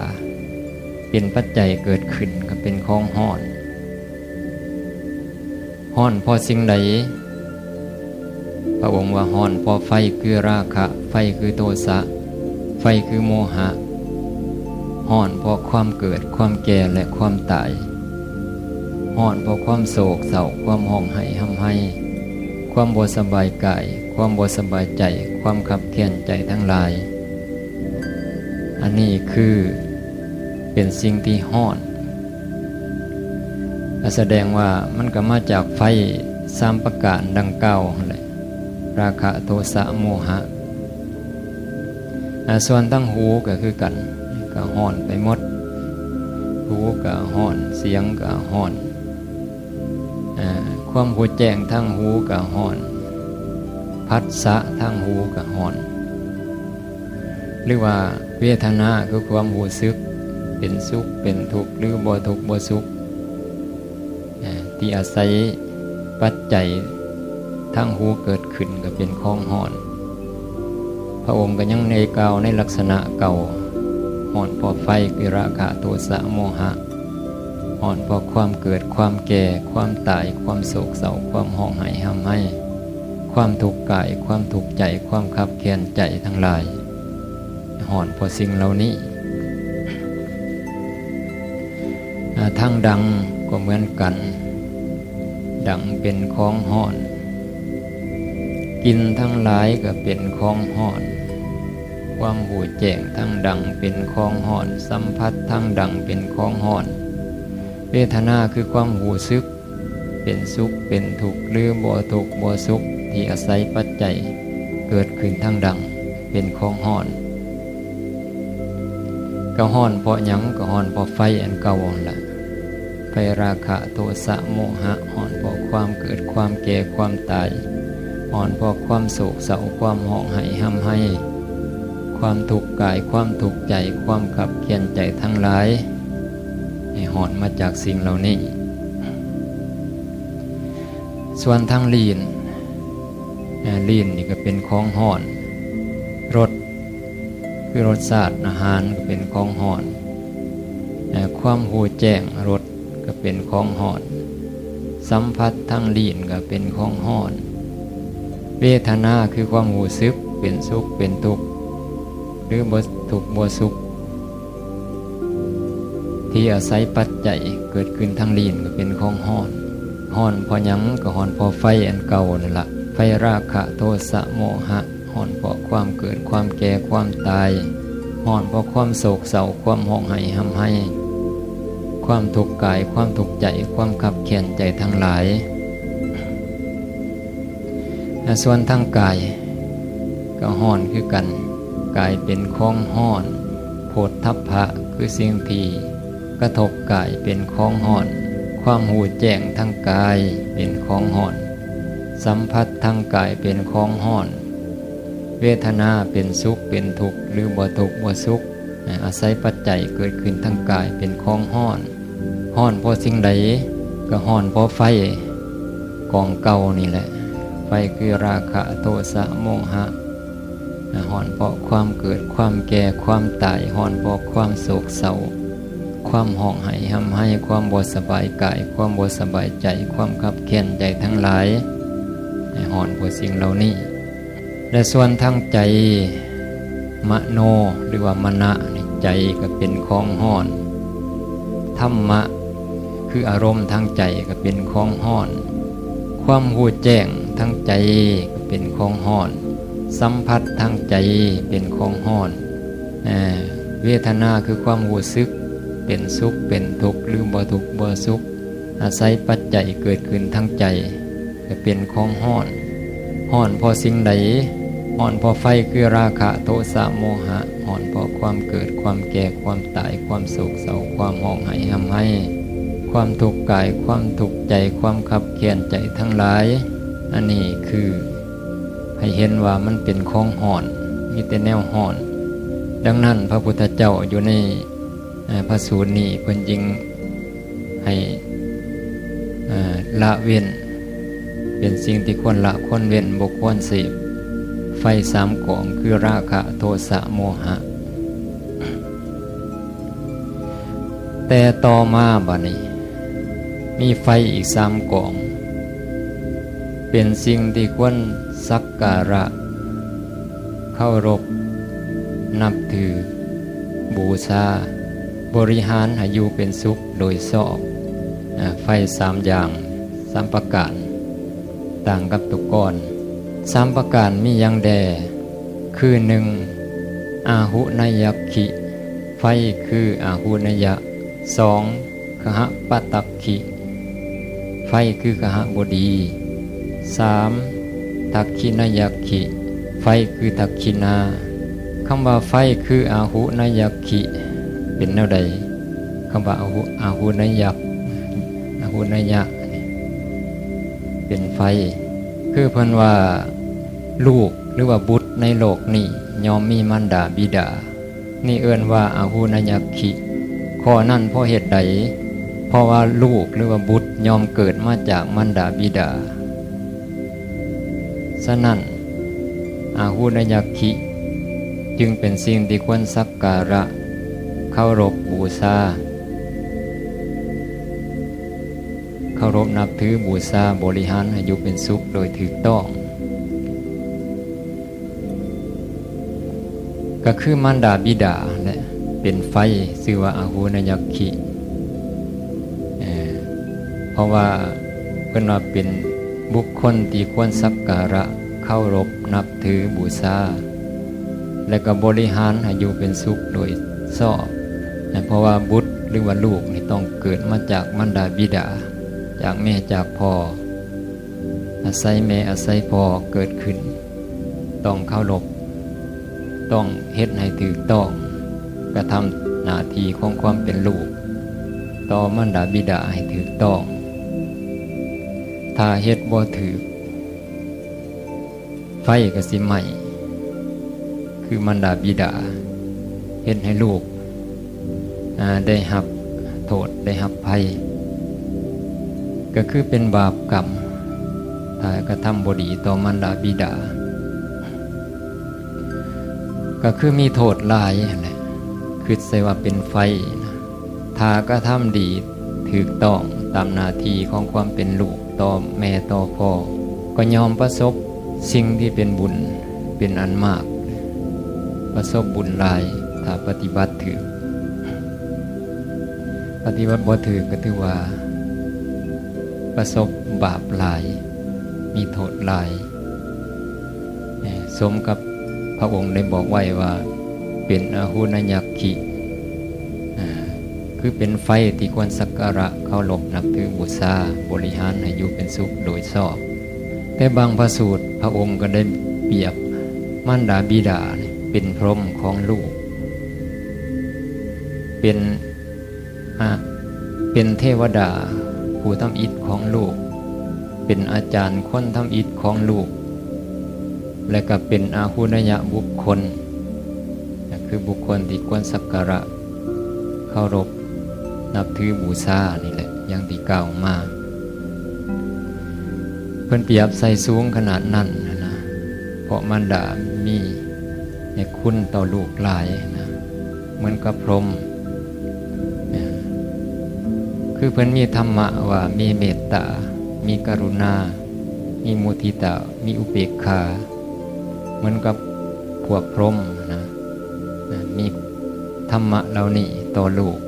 ເປັນປັດໄຈເກີດຂຶ້ນກໍເປັນຂອງຮ້ອນ. ຮ້ອນເພາະສິ່ງໃດ? ພະອົງວ່າຮ້ອນເພາະໄຟຄືລາຄະ, ໄຟຄືໂທສະ, ໄຟຄືໂມຫະ. ຮ້ອນເພາະຄວາມເກີດ, ຄວາມແກ່ ແລະ ຄວາມຕາຍ. ຮ້ອນເພາະຄວາມໂສກເສົ້າ, ຄວາມຮ້ອງໄຫ້ຮ່ຳໄຫ້, ຄວາມບໍ່ສະບາຍກາຍ, ຄວາມບໍ່ສະບາຍໃຈ, ຄວາມຄັບແຄ້ນໃຈທັງຫຼາຍ. ອັນນີ້ຄືເປັນສິ່ງທີ່ຮ້ອນ. ກໍສະແດງວ່າມັນກໍມາຈາກໄຟສາມປະການດັ່ງກ່າວຫັ້ນແຫຼະ, ລາຄະ ໂທສະ ໂມຫະ. ອາ ສ່ວນທາງຫູກໍຄືກັນ, ກໍຮ້ອນໄປໝົດ, ຫູກໍຮ້ອນ, ສຽງກໍຮ້ອນ, ອາ ຄວາມຮູ້ແຈ້ງທາງຫູກໍຮ້ອນ, ພັດສະທາງຫູກໍຮ້ອນ. ຫຼືວ່າເວທະນາຄືຄວາມຮູ້ສຶກເປັນສຸກເປັນທຸກ ຫຼືບໍ່ທຸກບໍ່ສຸກ ທີ່ອາໄສປັດໄຈທາງຫູເກີດຂຶ້ນກໍເປັນຂອງຮ້ອນ. ພະອົງກໍຍັງໄດ້ກ່າວໃນລັກສະນະເກົ່າ, ຮ້ອນເພາະໄຟຄືລາຄະ ໂທສະ ໂມຫະ, ຮ້ອນເພາະຄວາມເກີດ ຄວາມແກ່ ຄວາມຕາຍ ຄວາມໂສກເສົ້າ ຄວາມຮ້ອງໄຫ້ຮ່ຳໄຫ້ ຄວາມທຸກກາຍ ຄວາມທຸກໃຈ ຄວາມຄັບແຄ້ນໃຈທັງຫຼາຍ ຮ້ອນເພາະສິ່ງເຫຼົ່ານີ້. ອາ ທາງດັງກໍເໝືອນກັນ, ດັງເປັນຂອງຮ້ອນ, ກິ່ນທັງຫຼາຍກໍເປັນຂອງຮ້ອນ, ຄວາມຮູ້ແຈ້ງທາງດັງເປັນຂອງຮ້ອນ, ສຳຜັດທາງດັງເປັນຂອງຮ້ອນ, ເວທະນາຄືຄວາມຮູ້ສຶກ ເປັນສຸກເປັນທຸກ ຫຼືບໍ່ທຸກບໍ່ສຸກ ທີ່ອາໄສປັດໄຈເກີດຂຶ້ນທາງດັງເປັນຂອງຮ້ອນ. ກໍຮ້ອນເພາະຫຍັງ? ກໍຮ້ອນເພາະໄຟອັນເກົ່າຫັ້ນລະ, ໄຟລາຄະ ໂທສະ ໂມຫະ, ຮ້ອນເພາະຄວາມເກີດ ຄວາມແກ່ ຄວາມຕາຍ, ຮ້ອນເພາະຄວາມໂສກເສົ້າ ຄວາມຮ້ອງໄຫ້ຮ່ຳໄຫ້, ຄວາມທຸກກາຍ ຄວາມທຸກໃຈ ຄວາມຄັບແຄ້ນໃຈທັງຫຼາຍ ໃຫ້ຮ້ອນມາຈາກສິ່ງເຫຼົ່ານີ້. ສ່ວນທາງລີ້ນ, ເອີ່, ລີ້ນນີ້ກໍເປັນຂອງຮ້ອນ, ລົດ ຄືລົດຊາດອາຫານກໍເປັນຂອງຮ້ອນ, ເອີ່, ຄວາມຮູ້ແຈ້ງລົດກໍເປັນຂອງຮ້ອນ, ສຳຜັດທາງລີ້ນກໍເປັນຂອງຮ້ອນ, ເວທະນາຄືຄວາມຮູ້ສຶກເປັນສຸກເປັນທຸກ ຫຼືບໍ່ທຸກບໍ່ສຸກ ທີ່ອາໄສປັດໄຈເກີດຂຶ້ນທາງລີ້ນກໍເປັນຂອງຮ້ອນ. ຮ້ອນເພາະຫຍັງ? ກໍຮ້ອນເພາະໄຟອັນເກົ່ານັ້ນລະ, ໄຟລາຄະ ໂທສະ ໂມຫະ, ຮ້ອນເພາະຄວາມເກີດ ຄວາມແກ່ ຄວາມຕາຍ, ຮ້ອນເພາະຄວາມໂສກເສົ້າ ຄວາມຮ້ອງໄຫ້ຮ່ຳໄຫ້, ຄວາມທຸກກາຍ ຄວາມທຸກໃຈ ຄວາມຄັບແຄ້ນໃຈທັງຫຼາຍ ອາ ສ່ວນທາງກາຍກໍຮ້ອນຄືກັນ, ກາຍເປັນຂອງຮ້ອນ, ໂຜດທັບພະຄືສິ່ງທີ່ກະທົບກາຍເປັນຂອງຮ້ອນ, ຄວາມຮູ້ແຈ້ງທາງກາຍເປັນຂອງຮ້ອນ, ສຳຜັດທາງກາຍເປັນຂອງຮ້ອນ, ເວທະນາເປັນສຸກເປັນທຸກ ຫຼືບໍ່ທຸກບໍ່ສຸກ ອາໄສປັດໄຈເກີດຂຶ້ນທາງກາຍເປັນຂອງຮ້ອນ. ຮ້ອນເພາະສິ່ງໃດ? ກໍຮ້ອນເພາະໄຟກອງເກົ່ານີ້ແຫຼະ, ໄຟຄືລາຄະ ໂທສະ ໂມຫະ, ຮ້ອນເພາະຄວາມເກີດ ຄວາມແກ່ ຄວາມຕາຍ, ຮ້ອນເພາະຄວາມໂສກເສົ້າ ຄວາມຮ້ອງໄຫ້ຮ່ຳໄຫ້ ຄວາມບໍ່ສະບາຍກາຍ ຄວາມບໍ່ສະບາຍໃຈ ຄວາມຄັບແຄ້ນໃຈທັງຫຼາຍ, ໃຫ້ຮ້ອນເພາະສິ່ງເຫຼົ່ານີ້. ແລະ ສ່ວນທາງໃຈ ມະໂນ ຫຼືວ່າມະນະນີ້ ໃຈກໍເປັນຂອງຮ້ອນ, ທຳມະ ຄືອາລົມທາງໃຈກໍເປັນຂອງຮ້ອນ, ຄວາມຮູ້ແຈ້ງທາງໃຈກໍເປັນຂອງຮ້ອນ, ສຳຜັດທາງໃຈເປັນຂອງຮ້ອນ, ເອີ່, ເວທະນາ ຄືຄວາມຮູ້ສຶກ ເປັນສຸກເປັນທຸກ ຫຼືບໍ່ທຸກບໍ່ສຸກ ອາໄສປັດໄຈເກີດຂຶ້ນທາງໃຈ ຈະເປັນຂອງຮ້ອນ. ຮ້ອນເພາະສິ່ງໃດ? ຮ້ອນເພາະໄຟຄືລາຄະ ໂທສະ ໂມຫະ, ຮ້ອນເພາະຄວາມເກີດ ຄວາມແກ່ ຄວາມຕາຍ ຄວາມໂສກເສົ້າ ຄວາມຮ້ອງໄຫ້ຮ່ຳໄຫ້ ຄວາມທຸກກາຍ ຄວາມທຸກໃຈ ຄວາມຄັບແຄ້ນໃຈທັງຫຼາຍ. ອັນນີ້ຄືໃຫ້ເຫັນວ່າມັນເປັນຂອງຮ້ອນ ມີແຕ່ແນວຮ້ອນ. ດັ່ງນັ້ນ ພະພຸດທະເຈົ້າຢູ່ໃນ ເອີ່ ພະສູດນີ້ ເພິ່ນຈຶ່ງໃຫ້ ເອີ່ ລະເວັ້ນ ເປັນສິ່ງທີ່ຄວນລະຄວນເວັ້ນ ບໍ່ຄວນເສບ ໄຟສາມກອງ ຄືລາຄະ ໂທສະ ໂມຫະ. ແຕ່ຕໍ່ມາບາດນີ້ ມີໄຟອີກສາມກອງ ເປັນສິ່ງທີ່ຄວນສັກກາລະ ເຄົາລົບນັບຖື ບູຊາ ບໍລິຫານໃຫ້ຢູ່ເປັນສຸກໂດຍຊອບ. ອາ ໄຟສາມຢ່າງ ສາມປະການ ຕ່າງກັບຕົວກ່ອນ. ສາມປະການມີຫຍັງແດ່? ຄື ໜຶ່ງ ອາຫຸນະຍັກຂິ ໄຟຄືອາຫຸນະຍະ. ສອງ ຄະຫະປະຕັກຂິ ໄຟຄືຄະຫະບໍດີ. ສາມ ທັກຂິນະຍັກຂິ ໄຟຄືທັກຂິນາ. ຄຳວ່າໄຟຄືອາຫຸນະຍັກຂິ ເປັນແນວໃດ? ຄຳວ່າອາຫຸ ອາຫຸນະຍັກ ອາຫຸນະຍະ ເປັນໄຟ ຄືເພິ່ນວ່າ ລູກ ຫຼືວ່າບຸດໃນໂລກນີ້ ຍ່ອມມີມານດາບິດາ ນີ້ເອີ້ນວ່າອາຫຸນະຍັກຂິ. ຂໍ້ນັ້ນເພາະເຫດໃດ? ເພາະວ່າລູກ ຫຼືວ່າບຸດ ຍ່ອມເກີດມາຈາກມານດາບິດາ. ສະນັ້ນ ອາຫຸນະຍັກຂິ ຈຶ່ງເປັນສິ່ງທີ່ຄວນສັກກາລະ ເຄົາລົບບູຊາ ເຄົາລົບນັບຖືບູຊາ ບໍລິຫານໃຫ້ຢູ່ເປັນສຸກໂດຍຖືກຕ້ອງ ກໍຄືມານດາບິດາແຫຼະ ເປັນໄຟ ຊື່ວ່າອາຫຸນະຍັກຂິ. ເອີ ເພາະວ່າເພິ່ນວ່າເປັນບຸກຄົນທີ່ຄວນສັກກາລະ ເຄົາລົບນັບຖືບູຊາ ແລະກໍບໍລິຫານໃຫ້ຢູ່ເປັນສຸກໂດຍຊອບ ເພາະວ່າບຸດ ຫຼືວ່າລູກນີ້ ຕ້ອງເກີດມາຈາກມານດາບິດາ ຈາກແມ່ຈາກພໍ່ ອາໄສແມ່ອາໄສພໍ່ເກີດຂຶ້ນ ຕ້ອງເຄົາລົບ ຕ້ອງເຮັດໃຫ້ຖືກຕ້ອງ ກະທຳໜ້າທີ່ຂອງຄວາມເປັນລູກຕໍ່ມານດາບິດາໃຫ້ຖືກຕ້ອງ. ຖ້າເຮັດບໍ່ຖືກ ໄຟກໍຊິໄໝ້ ຄືມານດາບິດາ ເຮັດໃຫ້ລູກ ອາ ໄດ້ຮັບໂທດ ໄດ້ຮັບໄພ ກໍຄືເປັນບາບກຳ ຖ້າກະທຳບໍ່ດີຕໍ່ມານດາບິດາ ກໍຄືມີໂທດຫຼາຍຫັ້ນແຫຼະ ຄິດໃສ່ວ່າເປັນໄຟນະ. ຖ້າກະທຳດີ ຖືກຕ້ອງຕາມໜ້າທີ່ຂອງຄວາມເປັນລູກຕໍ່ແມ່ຕໍ່ພໍ່ ກໍຍ່ອມປະສົບສິ່ງທີ່ເປັນບຸນເປັນອັນມາກ ປະສົບບຸນຫຼາຍ ຖ້າປະຕິບັດຖືກ. ປະຕິບັດບໍ່ຖືກກໍຖືວ່າປະສົບບາບຫຼາຍ ມີໂທດຫຼາຍ. ສົມກັບພະອົງໄດ້ບອກໄວ້ວ່າ ເປັນອາຫຸນະຍັກຂິ ອາ ຄືເປັນໄຟທີ່ຄວນສັກກາລະເຄົາລົບນັບຖືບູຊາ ບໍລິຫານໃຫ້ຢູ່ເປັນສຸກໂດຍຊອບ. ແຕ່ບາງພະສູດ ພະອົງກໍໄດ້ປຽບມານດາບິດາເປັນພົມຂອງລູກ ເປັນ ອະ ເປັນເທວະດາຜູ້ທຳອິດຂອງລູກ ເປັນອາຈານຄົນທຳອິດຂອງລູກ ແລະກະເປັນອາຫຸນະຍະບຸກຄົນ ກະຄືບຸກຄົນທີ່ຄວນສັກກາລະເຄົາລົບນັບຖືບູຊານີ້ແຫຼະ ຢ່າງທີ່ກ່າວມາ. ເພິ່ນປຽບໃສ່ສູງຂະໜາດນັ້ນຫັ້ນນະ ເພາະມານດາມີ ໃຫ້ຄຸນຕໍ່ລູກຫຼາຍນະ ເໝືອນກັບພົມ ຄືເພິ່ນມີທຳມະວ່າມີເມດຕາ ມີກະລຸນາ ມີມຸທິຕາ ມີອຸເບກຂາ ເໝືອນກັບພວກພົມນະ ມີທຳມະເຫຼົ່ານີ້ຕໍ່ລູກ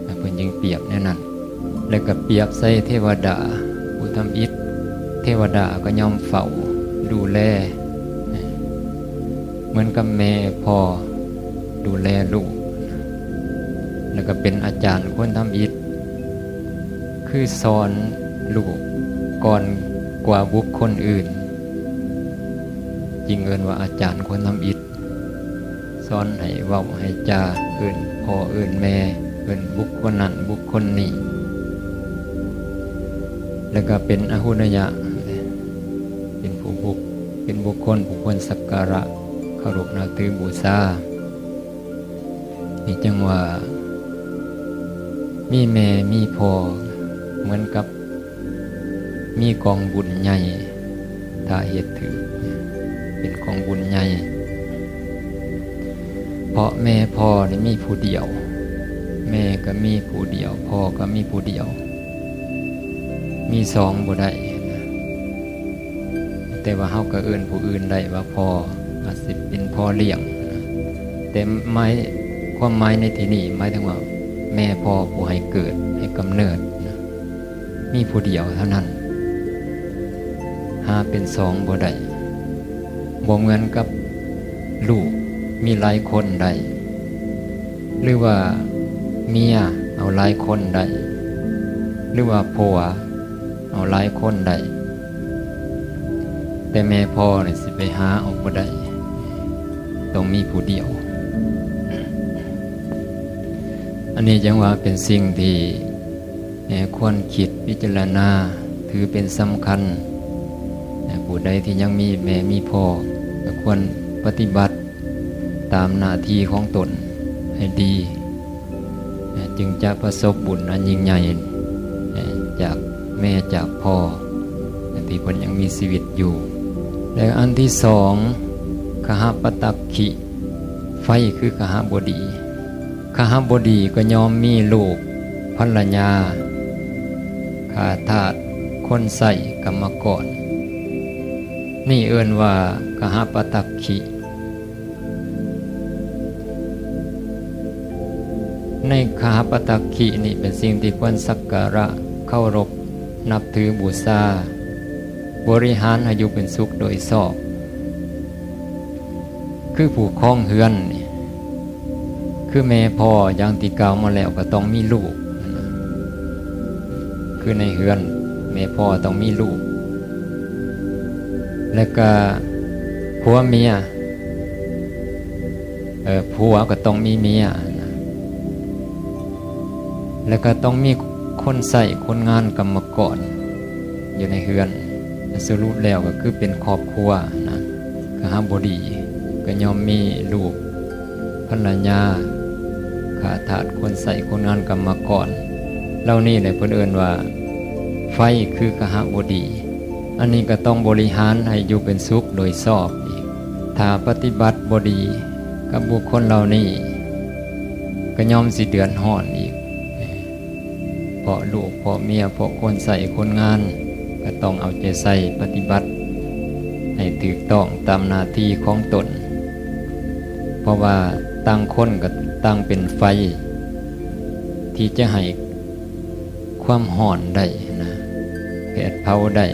ນະ ເພິ່ນຈຶ່ງປຽບແນວນັ້ນ. ແລະກະປຽບໃສ່ເທວະດາຜູ້ທຳອິດ ເທວະດາກໍຍ່ອມເຝົ້າດູແລ ເໝືອນກັບແມ່ພໍ່ດູແລລູກ ແລະກະເປັນອາຈານຄົນທຳອິດ ຄືສອນລູກກ່ອນກວ່າບຸກຄົນອື່ນ. ຈຶ່ງເອີ້ນວ່າອາຈານຄົນທຳອິດ, ສອນໃຫ້ເວົ້າໃຫ້ຈາ, ເອີ້ນພໍ່ເອີ້ນແມ່, ເອີ້ນບຸກຄົນນັ້ນບຸກຄົນນີ້, ແລ້ວກໍເປັນອະຫຸນະຍະ, ເປັນຜູ້ບຸກ, ເປັນບຸກຄົນຜູ້ຄວນສັກກາລະເຄົາລົບນັບຖືບູຊາ. ນີ້ຈຶ່ງວ່າມີແມ່ມີພໍ່ ເໝືອນກັບມີກອງບຸນໃຫຍ່, ຖ້າເຮັດຖືກເປັນກອງບຸນໃຫຍ່, ເພາະແມ່ພໍ່ນີ້ມີຜູ້ດຽວ, ແມ່ກໍມີຜູ້ດຽວ, ພໍ່ກໍມີຜູ້ດຽວ, ມີສອງບໍ່ໄດ້. ແຕ່ວ່າເຮົາກໍເອີ້ນຜູ້ອື່ນໄດ້ວ່າພໍ່, ອາດຊິເປັນພໍ່ລ້ຽງ, ແຕ່ໝາຍ, ຄວາມໝາຍໃນທີ່ນີ້ໝາຍເຖິງວ່າແມ່ພໍ່ຜູ້ໃຫ້ເກີດ, ໃຫ້ກຳເນີດ, ມີຜູ້ດຽວເທົ່ານັ້ນ, ຫາເປັນສອງບໍ່ໄດ້. ບໍ່ເໝືອນກັບລູກມີຫຼາຍຄົນໄດ້, ຫຼືວ່າເມຍເອົາຫຼາຍຄົນໄດ້, ຫຼືວ່າຜົວເອົາຫຼາຍຄົນໄດ້, ແຕ່ແມ່ພໍ່ນີ້ຊິໄປຫາເອົາບໍ່ໄດ້, ຕ້ອງມີຜູ້ດຽວ. ອັນນີ້ຈັ່ງວ່າເປັນສິ່ງທີ່ ແມ່ ຄວນຄິດພິຈາລະນາ ຖືເປັນສຳຄັນ. ແມ່ ຜູ້ໃດທີ່ຍັງມີແມ່ມີພໍ່ ກໍຄວນປະຕິບັດຕາມໜ້າທີ່ຂອງຕົນໃຫ້ດີ, ແມ່ ຈຶ່ງຈະປະສົບບຸນອັນຍິ່ງໃຫຍ່, ແມ່ ຈາກແມ່ຈາກພໍ່ ທີ່ເພິ່ນຍັງມີຊີວິດຢູ່. ແລະ ອັນທີສອງ ຄະຫະປະຕັກຂິ, ໄຟຄືຄະຫະບໍດີ. ຄະຫະບໍດີກໍຍ່ອມມີລູກ, ພັນລະຍາ, ຂ້າທາດ, ຄົນໃຊ້, ກຳມະກອນ, ນີ້ເອີ້ນວ່າຄະຫະປະຕັກຂິ. ໃນຄະຫະປະຕັກຂິນີ້ເປັນສິ່ງທີ່ຄວນສັກກາລະເຄົາລົບນັບຖືບູຊາ, ບໍລິຫານໃຫ້ຢູ່ເປັນສຸກໂດຍຊອບ. ຄືຜູ້ຄອງເຮືອນນີ້ ຄືແມ່ພໍ່ຢ່າງທີ່ກ່າວມາແລ້ວກໍຕ້ອງມີລູກ, ຄືໃນເຮືອນແມ່ພໍ່ຕ້ອງມີລູກ, ແລ້ວກໍຜົວເມຍ, ເອີ ຜົວກໍຕ້ອງມີເມຍນະ, ແລ້ວກໍຕ້ອງມີຄົນໃຊ້, ຄົນງານ, ກຳມະກອນ ຢູ່ໃນເຮືອນ. ສະຫຼຸບແລ້ວກໍຄືເປັນຄອບຄົວນະ. ຄະຫະບໍດີກໍຍ່ອມມີລູກ, ພັນລະຍາ, ຂ້າທາດ, ຄົນໃຊ້, ຄົນງານ, ກຳມະກອນ ເຫຼົ່ານີ້ແຫຼະເພິ່ນເອີ້ນວ່າໄຟຄືຄະຫະບໍດີ. ອັນນີ້ກໍຕ້ອງບໍລິຫານໃຫ້ຢູ່ເປັນສຸກໂດຍຊອບອີກ. ຖ້າປະຕິບັດບໍ່ດີກັບບຸກຄົນເຫຼົ່ານີ້ ກໍຍ່ອມຊິເດືອດຮ້ອນອີກ. ເພາະລູກ, ເພາະເມຍ, ເພາະຄົນໃຊ້ຄົນງານ ກໍຕ້ອງເອົາໃຈໃສ່ປະຕິບັດໃຫ້ຖືກຕ້ອງຕາມໜ້າທີ່ຂອງຕົນ. ເພາະວ່າຕ່າງຄົນກໍຕ່າງເປັນໄຟທີ່ຈະໃຫ້ຄວາມຮ້ອນໄດ້ນະ, ແຜດເຜົາໄດ້,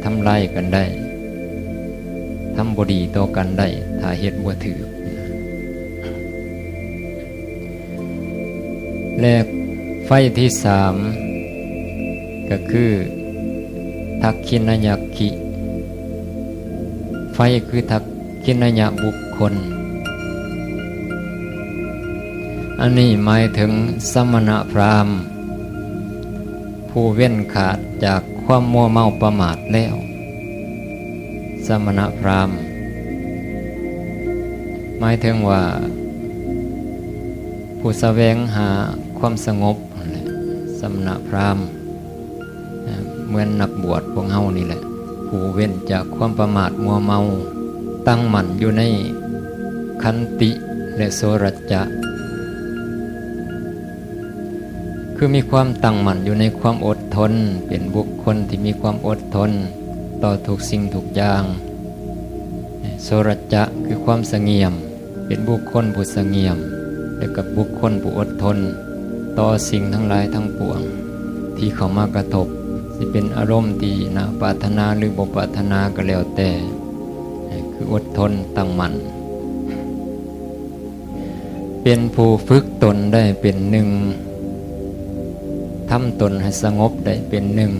ທຳລາຍກັນໄດ້, ທຳບໍ່ດີຕໍ່ກັນໄດ້ ຖ້າເຮັດບໍ່ຖືກ. ແລະ ໄຟທີສາມ ກໍຄືທັກຂິນະຍະຂິ, ໄຟຄືທັກຂິນະຍະບຸກຄົນ. ອັນນີ້ໝາຍເຖິງສະມະນະພຣາມ ຜູ້ເວັ້ນຂາດຈາກຄວາມມົວເມົາປະໝາດແລ້ວ. ສະມະນະພຣາມ ໝາຍເຖິງວ່າຜູ້ສະແຫວງຫາຄວາມສະຫງົບຫັ້ນແຫຼະ, ສະມະນະພຣາມ ເໝືອນນັກບວດພວກເຮົານີ້ແຫຼະ, ຜູ້ເວັ້ນຈາກຄວາມປະໝາດມົວເມົາ, ຕັ້ງໝັ້ນຢູ່ໃນຂັນຕິ ແລະ ໂສຣະຈະ. ຄືມີຄວາມຕັ້ງໝັ້ນຢູ່ໃນຄວາມອົດທົນ, ເປັນບຸກຄົນທີ່ມີຄວາມອົດທົນຕໍ່ທຸກສິ່ງທຸກຢ່າງ. ໂສຣະຈະ ຄືຄວາມສະຫງຽມ, ເປັນບຸກຄົນຜູ້ສະຫງຽມ ແລະ ກັບບຸກຄົນຜູ້ອົດທົນຕໍ່ສິ່ງທັງຫຼາຍທັງປວງທີ່ເຂົ້າມາກະທົບ, ຊິເປັນອາລົມທີ່ໜ້າປາດຖະໜາ ຫຼື ບໍ່ປາດຖະໜາກໍແລ້ວແຕ່, ຄືອົດທົນ, ຕັ້ງໝັ້ນ. ເປັນຜູ້ຝຶກຕົນໄດ້ເປັນໜຶ່ງ, ທຳຕົນໃຫ້ສະຫງົບໄດ້ເປັນໜຶ່ງ,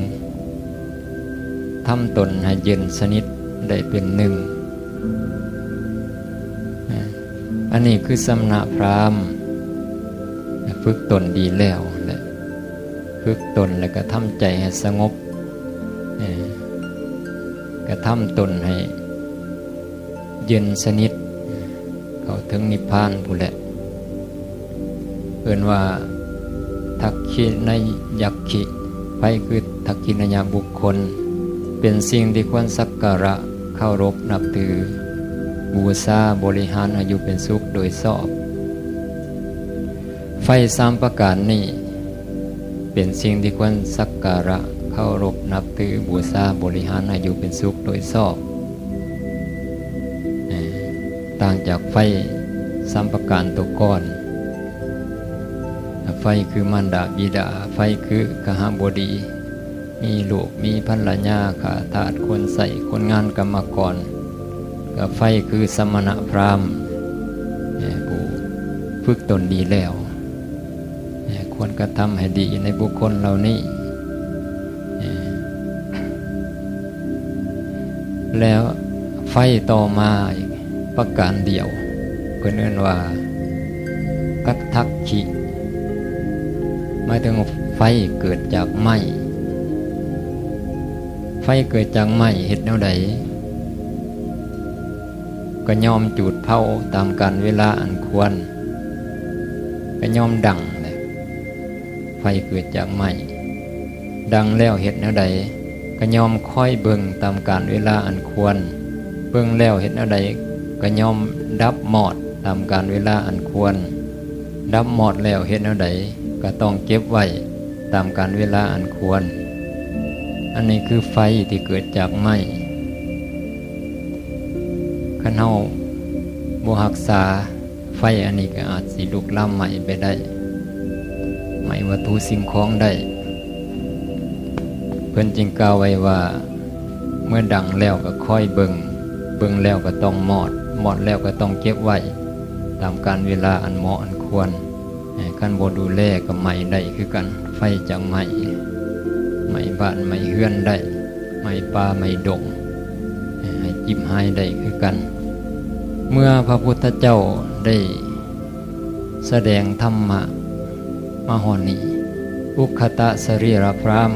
ທຳຕົນໃຫ້ເຢັນສະໜິດໄດ້ເປັນໜຶ່ງ, ອັນນີ້ຄືສະມະນະພຣາມ ຝຶກຕົນດີແລ້ວແຫຼະ ຝຶກຕົນແລ້ວກໍທຳໃຈໃຫ້ສະຫງົບ ເອີ ກະທຳຕົນໃຫ້ເຢັນສະໜິດ ເຂົ້າເຖິງນິບພານພຸ້ນແຫຼະ. ເອີ້ນວ່າທັກຂິນະຍັກຂິ ໃຜຄືທັກຂິນະຍະບຸກຄົນ ເປັນສິ່ງທີ່ຄວນສັກກາລະເຄົາລົບນັບຖື ບູຊາ ບໍລິຫານໃຫ້ຢູ່ເປັນສຸກໂດຍຊອບ. ໄຟສາມປະການນີ້ ເປັນສິ່ງທີ່ຄວນສັກກາລະເຄົາລົບນັບຖື ບູຊາ ບໍລິຫານໃຫ້ຢູ່ເປັນສຸກໂດຍຊອບ. ເອີ ຕ່າງຈາກໄຟສາມປະການຕົວກ່ອນ. ໄຟຄືມານດາບິດາ, ໄຟຄືຄະຫະບໍດີ, ມີລູກມີພັນລະຍາ, ຂ້າທາດ, ຄົນໃຊ້, ຄົນງານ, ກຳມະກອນ, ກໍໄຟຄືສະມະນະພຣາມ ເອີ ຜູ້ຝຶກຕົນດີແລ້ວ ເອີ ຄວນກະທຳໃຫ້ດີໃນບຸກຄົນເຫຼົ່ານີ້. ເອີ ແລ້ວໄຟຕໍ່ມາອີກປະການດຽວ ເພິ່ນເອີ້ນວ່າກັດທັກຂິ ໝາຍເຖິງໄຟເກີດຈາກໄມ້. ໄຟເກີດຈາກໄມ້ເຮັດແນວໃດ? ກໍຍອມຈູດເຜົາຕາມການເວລາອັນຄວນ ກໍຍອມດັງແຫຼະ. ໄຟເກີດຈາກໄມ້ ດັງແລ້ວເຮັດແນວໃດ? ກໍຍອມຄອຍເບິ່ງຕາມການເວລາອັນຄວນ. ເບິ່ງແລ້ວເຮັດແນວໃດ? ກໍຍອມດັບມອດຕາມການເວລາອັນຄວນ. ດັບມອດແລ້ວເຮັດແນວໃດ? ກໍຕ້ອງເກັບໄວ້ຕາມການເວລາອັນຄວນ. ອັນນີ້ຄືໄຟທີ່ເກີດຈາກໄມ້. ຄັນເຮົາບໍ່ຮັກສາ ໄຟອັນນີ້ກໍອາດຊິລຸກລາມໄໝ້ໄປໄດ້ ໄໝ້ວັດຖຸສິ່ງຂອງໄດ້. ເພິ່ນຈຶ່ງກ່າວໄວ້ວ່າ ເມື່ອດັງແລ້ວກໍຄອຍເບິ່ງ, ເບິ່ງແລ້ວກໍຕ້ອງມອດ, ມອດແລ້ວກໍຕ້ອງເກັບໄວ້ຕາມການເວລາອັນເໝາະອັນຄວນ. ຄັນບໍ່ດູແລກໍໄໝ້ໄດ້ຄືກັນ, ໄຟຈາກໄໝ້, ໄໝ້ບ້ານໄໝ້ເຮືອນໄດ້, ໄໝ້ປ່າໄໝ້ດົງ, ໃຫ້ຈິບຫາຍໄດ້ຄືກັນ. ເມື່ອພະພຸດທະເຈົ້າໄດ້ສະແດງທຳມະມາຮອດນີ້, ອຸກຄະຕະສະລີລະພຣາມ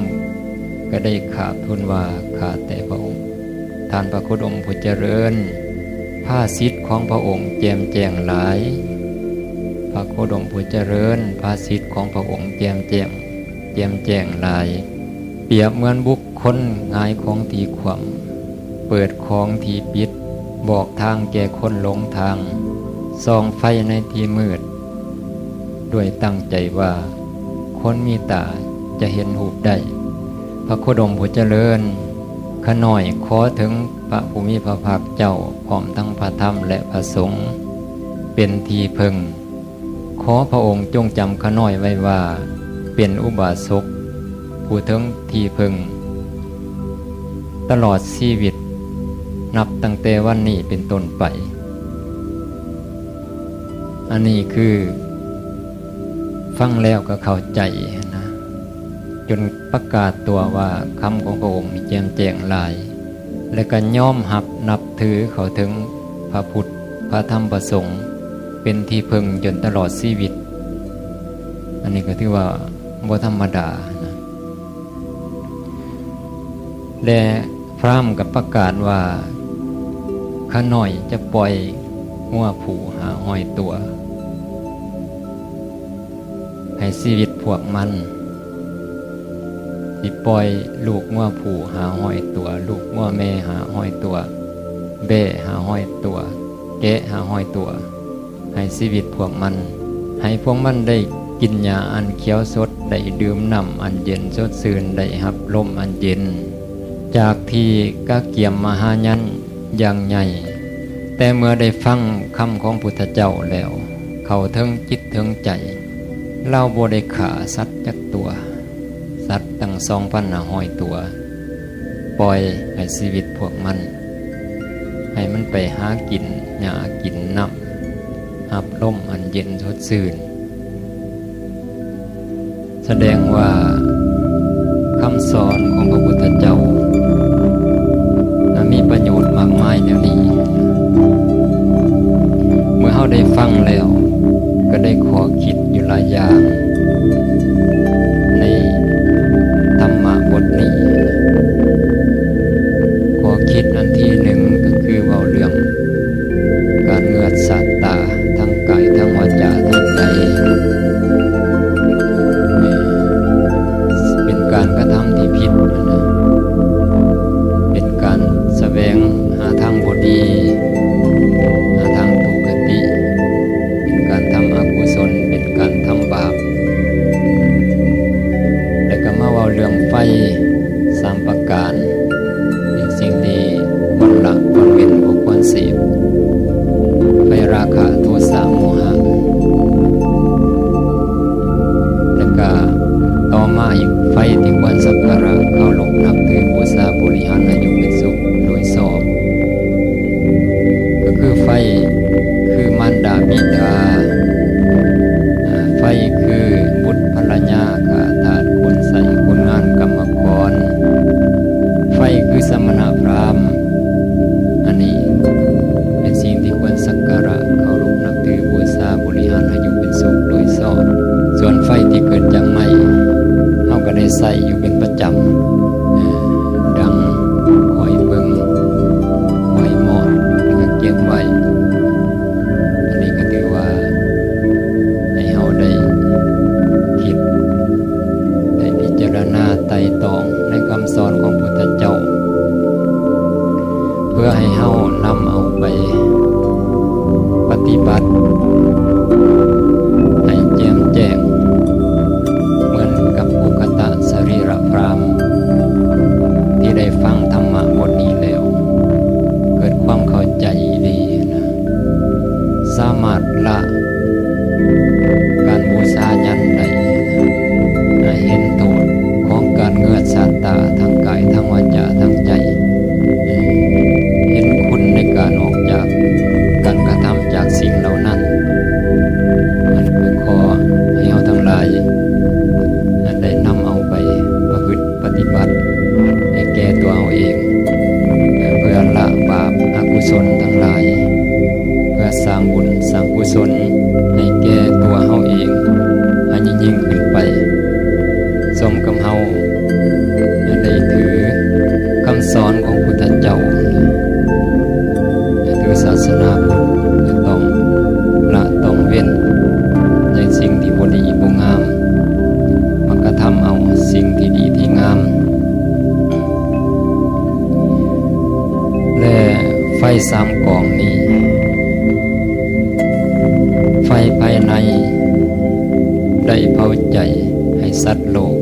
ກໍໄດ້ຂາບທູນວ່າ, ຂ້າແຕ່ພະອົງ ທ່ານພະໂຄດົມຜູ້ຈະເລີນ, ພາສິດຂອງພະອົງແຈ່ມແຈ້ງຫຼາຍ. ພະໂຄດົມຜູ້ຈະເລີນ, ພາສິດຂອງພະອົງແຈ່ມແຈ້ງ, ແຈ່ມແຈ້ງຫຼາຍ. ປຽບເໝືອນບຸກຄົນຫງາຍຂອງທີ່ຂວ້ຳ, ເປີດຂອງທີ່ປິດ, ບອກທາງແກ່ຄົນຫຼົງທາງ, ສ່ອງໄຟໃນທີ່ມືດ, ດ້ວຍຕັ້ງໃຈວ່າຄົນມີຕາຈະເຫັນຮູບໄດ້. ພະໂຄດົມຜູ້ຈະເລີນ, ຂ້ານ້ອຍຂໍເຖິງພະຜູ້ມີພະພາກເຈົ້າ ພ້ອມທັງພະທຳ ແລະ ພະສົງ ເປັນທີ່ເພິ່ງ. ຂໍພະອົງຈົ່ງຈຳຂ້ານ້ອຍໄວ້ວ່າ ເປັນອຸບາສົກຜູ້ເຖິງທີ່ເພິ່ງຕະຫຼອດຊີວິດ ນັບຕັ້ງແຕ່ວັນນີ້ເປັນຕົ້ນໄປ. ອັນນີ້ຄືຟັງແລ້ວກໍເຂົ້າໃຈນະ, ຈົນປະກາດຕົວວ່າຄຳຂອງພະອົງນີ້ແຈ່ມແຈ້ງຫຼາຍ, ແລະ ກໍຍອມຮັບນັບຖືເຂົ້າເຖິງພະພຸດ ພະທຳ ພະສົງ ເປັນທີ່ເພິ່ງຈົນຕະຫຼອດຊີວິດ. ອັນນີ້ກໍຖືວ່າບໍ່ທຳມະດານະ. ແລະ ພຣາມກໍປະກາດວ່າ ຂ້ານ້ອຍຈະປ່ອຍງົວຜູ້ຫ້າຮ້ອຍຕົວ ໃຫ້ຊີວິດພວກມັນ, ຊິປ່ອຍລູກງົວຜູ້ຫ້າຮ້ອຍຕົວ, ລູກງົວແມ່ຫ້າຮ້ອຍຕົວ, ແບ້ຫ້າຮ້ອຍຕົວ, ແກະຫ້າຮ້ອຍຕົວ ໃຫ້ຊີວິດພວກມັນ, ໃຫ້ພວກມັນໄດ້ກິນຫຍ້າອັນຂຽວສົດ, ໄດ້ດື່ມນ້ຳອັນເຢັນສົດຊື່ນ, ໄດ້ຮັບລົມອັນເຢັນ ຈາກທີ່ກະກຽມມະຫາຍັນຢ່າງໃຫຍ່. ແຕ່ເມື່ອໄດ້ຟັງຄຳຂອງພຸດທະເຈົ້າແລ້ວ ເຂົ້າເຖິງຈິດເຖິງໃຈ, ລາວບໍ່ໄດ້ຂ້າສັດຈັກຕົວ, ສັດຕັ້ງສອງພັນຫ້າຮ້ອຍຕົວ, ປ່ອຍໃຫ້ຊີວິດພວກມັນ, ໃຫ້ມັນໄປຫາກິນຫຍ້າກິນນ້ຳ, ຮັບລົມອັນເຢັນສົດຊື່ນ. ສະແດງວ່າຄຳສອນຂອງພະພຸດທະເຈົ້າ ນະ ມີປະໂຫຍດມາກມາຍແນວນີ້. ໄດ້ຟັງແລ້ວ ກໍໄດ້ຂໍ້ຄິດຢູ່ຫຼາຍຢ່າງ ໃນທຳມະບົດນີ້. ຂໍ້ຄິດອັນທີໜຶ່ງ ກໍຄືເວົ້າເລື່ອງການເງືອດສາດຕາ ທັງກາຍ ທັງວາຈາ ທັງໃຈ. ເປັນການກະທຳທີ່ຜິດນະ ເປັນການສະແຫວງຫາທາງບໍ່ດີ ຫາທາງທຸກຄະຕິ, ເປັນການທຳອະກຸສົນ, ເປັນການທຳບາບ. ແລ້ວກໍມາເວົ້າເລື່ອງໄຟສາມປະການ ເປັນສິ່ງທີ່ຄວນລະຄວນເວັ້ນ ບໍ່ຄວນເສບ, ໄຟລາຄະ ໂທສະ ໂມຫະ. ແລ້ວກະຕໍ່ມາອີກ ໄຟທີ່ຄວນສັກກາລະເຄົາລົບນັບຖື ບູຊາ ບໍລິຫານໃຫ້ຢູ່ເປັນສຸກໂດຍຊອບ ກໍຄືໄຟຄືມານດາບິດາ, ອາ ໄຟຄືບຸດພັນລະຍາ ຂ້າທາດ ຄົນໃຊ້ ຄົນງານ ກຳມະກອນ, ໄຟຄືສະມະນະພຣາມ. ອັນນີ້ເປັນສິ່ງທີ່ຄວນສັກກາລະເຄົາລົບນັບຖື ບູຊາ ບໍລິຫານໃຫ້ຢູ່ເປັນສຸກໂດຍຊອບ. ສ່ວນໄຟທີ່ເກີດຈາກໄມ້ ເຮົາກໍໄດ້ໃຊ້ຢູ່ເປັນປະຈຳ ເອີ ດັງ ຄອຍເບິ່ງ ຄອຍມອດ ແລ້ວກໍເກັບໄວ້. ອັນນີ້ກໍຖືວ່າໃຫ້ເຮົາໄດ້ຄິດ ໄດ້ພິຈາລະນາໄຕ່ຕອງໃນຄຳສອນຂອງພຸດທະເຈົ້າ ເພື່ອໃຫ້ເຮົານຳເອົາໄປປະຕິບັດໃຫ້ແຈ່ມແຈ້ງ ເໝືອນກັບອຸກະຕະສະລີລະພຣາມ ທີ່ໄດ້ຟັງທຳມະບົດນີ້ແລ້ວ ເກີດຄວາມເຂົ້າໃຈອີ່ຫຼີນະ. ສາມາດລະການບູຊາຍັນໄດ້, ເຫັນໂທດຂອງການເງືອດສາດຕາທາງກາຍ, ທາງວາຈາ, ທາງໃຈ, ເຫັນຄຸນໃນການອອກຈາກການກະທຳຈາກສິ່ງເຫຼົ່ານັ້ນ. ອັນຄືຂໍໃຫ້ເຮົາທັງຫຼາຍໄດ້ນຳເອົາໄປປະພຶດ ປະຕິບັດໃຫ້ແກ່ຕົວເຮົາເອງ ເພື່ອລະບາບອະກຸສົນທັງຫຼາຍ, ເພື່ອສ້າງບຸນສ້າງກຸສົນໃຫ້ແກ່ຕົວເຮົາເອງໃຫ້ຍິ່ງໆຂຶ້ນໄປ, ສົມກັບເຮົາໄດ້ຖືຄຳສອນຂອງພຸດທະເຈົ້າ. ຖືສາສະໜາພຸດ ກໍຕ້ອງລະຕ້ອງເວັ້ນໃນສິ່ງທີ່ບໍ່ດີບໍ່ງາມ, ມາກະທຳເອົາສິ່ງທີ່ດີທີ່ງາມ. ແລະ ໄຟສາມກອງນີ້ ໄຟພາຍໃນໄດ້ເຜົາໃຈໃຫ້ສັດໂລກ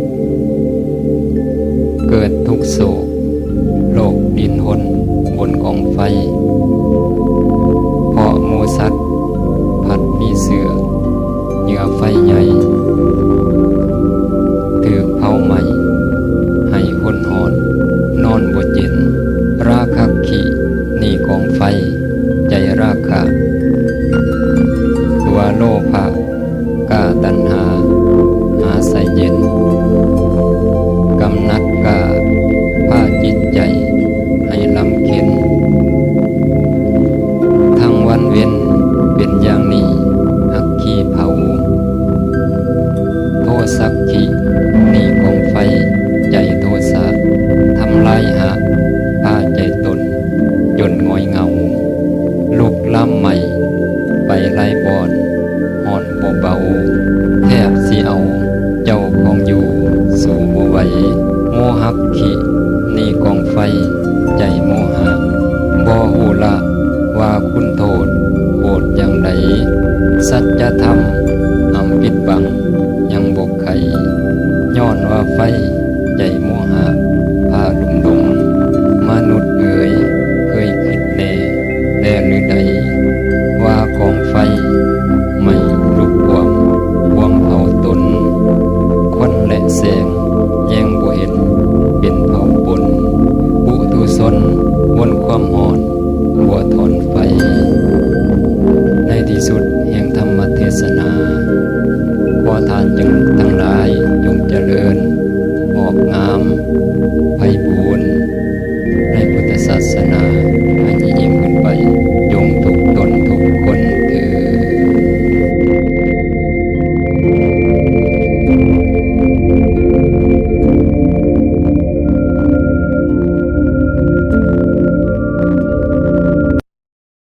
ເກີດທຸກໂສກ ໂລກດິນຮົນບົນກອງໄຟ, ເພາະໝູສັດພັດມີເຊື້ອເຫຍື່ອໄຟໃຫຍ່, ຖືກເຜົາໄໝ້ໃຫ້ຄົນຮ້ອນນອນບໍ່ເຢັນ. ລາຄະຄີ ນີ້ກອງໄຟ ໃຈລາຄະ, ຕົວໂລພະ ກາຕັນຫາ ຫາໃສເຢັນ, ກຳໜັດກາພາຈິດໃຈໃຫ້ລຳເຄັນ. ທັງວັນເວັນເປັນຢ່າງນີ້ ອັກຄີເຜົາ. ໂທສັກຄີນີ້ກອງໄຟ ໃຈໂທສະ ທຳລາຍຫາກພາໃຈຕົນຈົນຫງອຍເຫງົາ, ລຸກລາມໄໝ້ໄປຫຼາຍບ່ອນ ຮ້ອນບໍ່ເບົາ ແທບຊິເອົາເຈົ້າຂອງຢູ່ສູ້ບໍ່ໄຫວ. ໂມຫັກຄີນີ້ກອງໄຟໃຈໂມຫະ ບໍ່ຮູ້ລະວ່າຄຸນໂທດໂຫດຢ່າງໃດ. ສັດຈະທຳອຳປິດບັງຍັງບໍ່ໄຂ ຍ້ອນວ່າໄຟໃຈໂມຫະພາລຸມດົມ. ມະນຸດເອີຍ ເຄີຍຄິດແນ່ແລ້ວຫຼືໃດ ວ່າກອງໄຟໄໝ້ລຸກກວມ ພວມເຜົາຕົນ, ຄົນແລະແສງແຍງບໍ່ເຫັນເປັນເຜົາປົນ, ປຸຖຸຊົນວົນຄວາມຮ້ອນບໍ່ຖອນໄຟ. ໃນທີ່ສຸດແຫ່ງທຳມະເທສະນາ ຂໍທ່ານຈົ່ງ ທັງຫຼາຍຈົ່ງຈະເລີນ ງອກງາມ ໄພບູນ ໃນພຸດທະສາສະໜາ ໃຫ້ຍິ່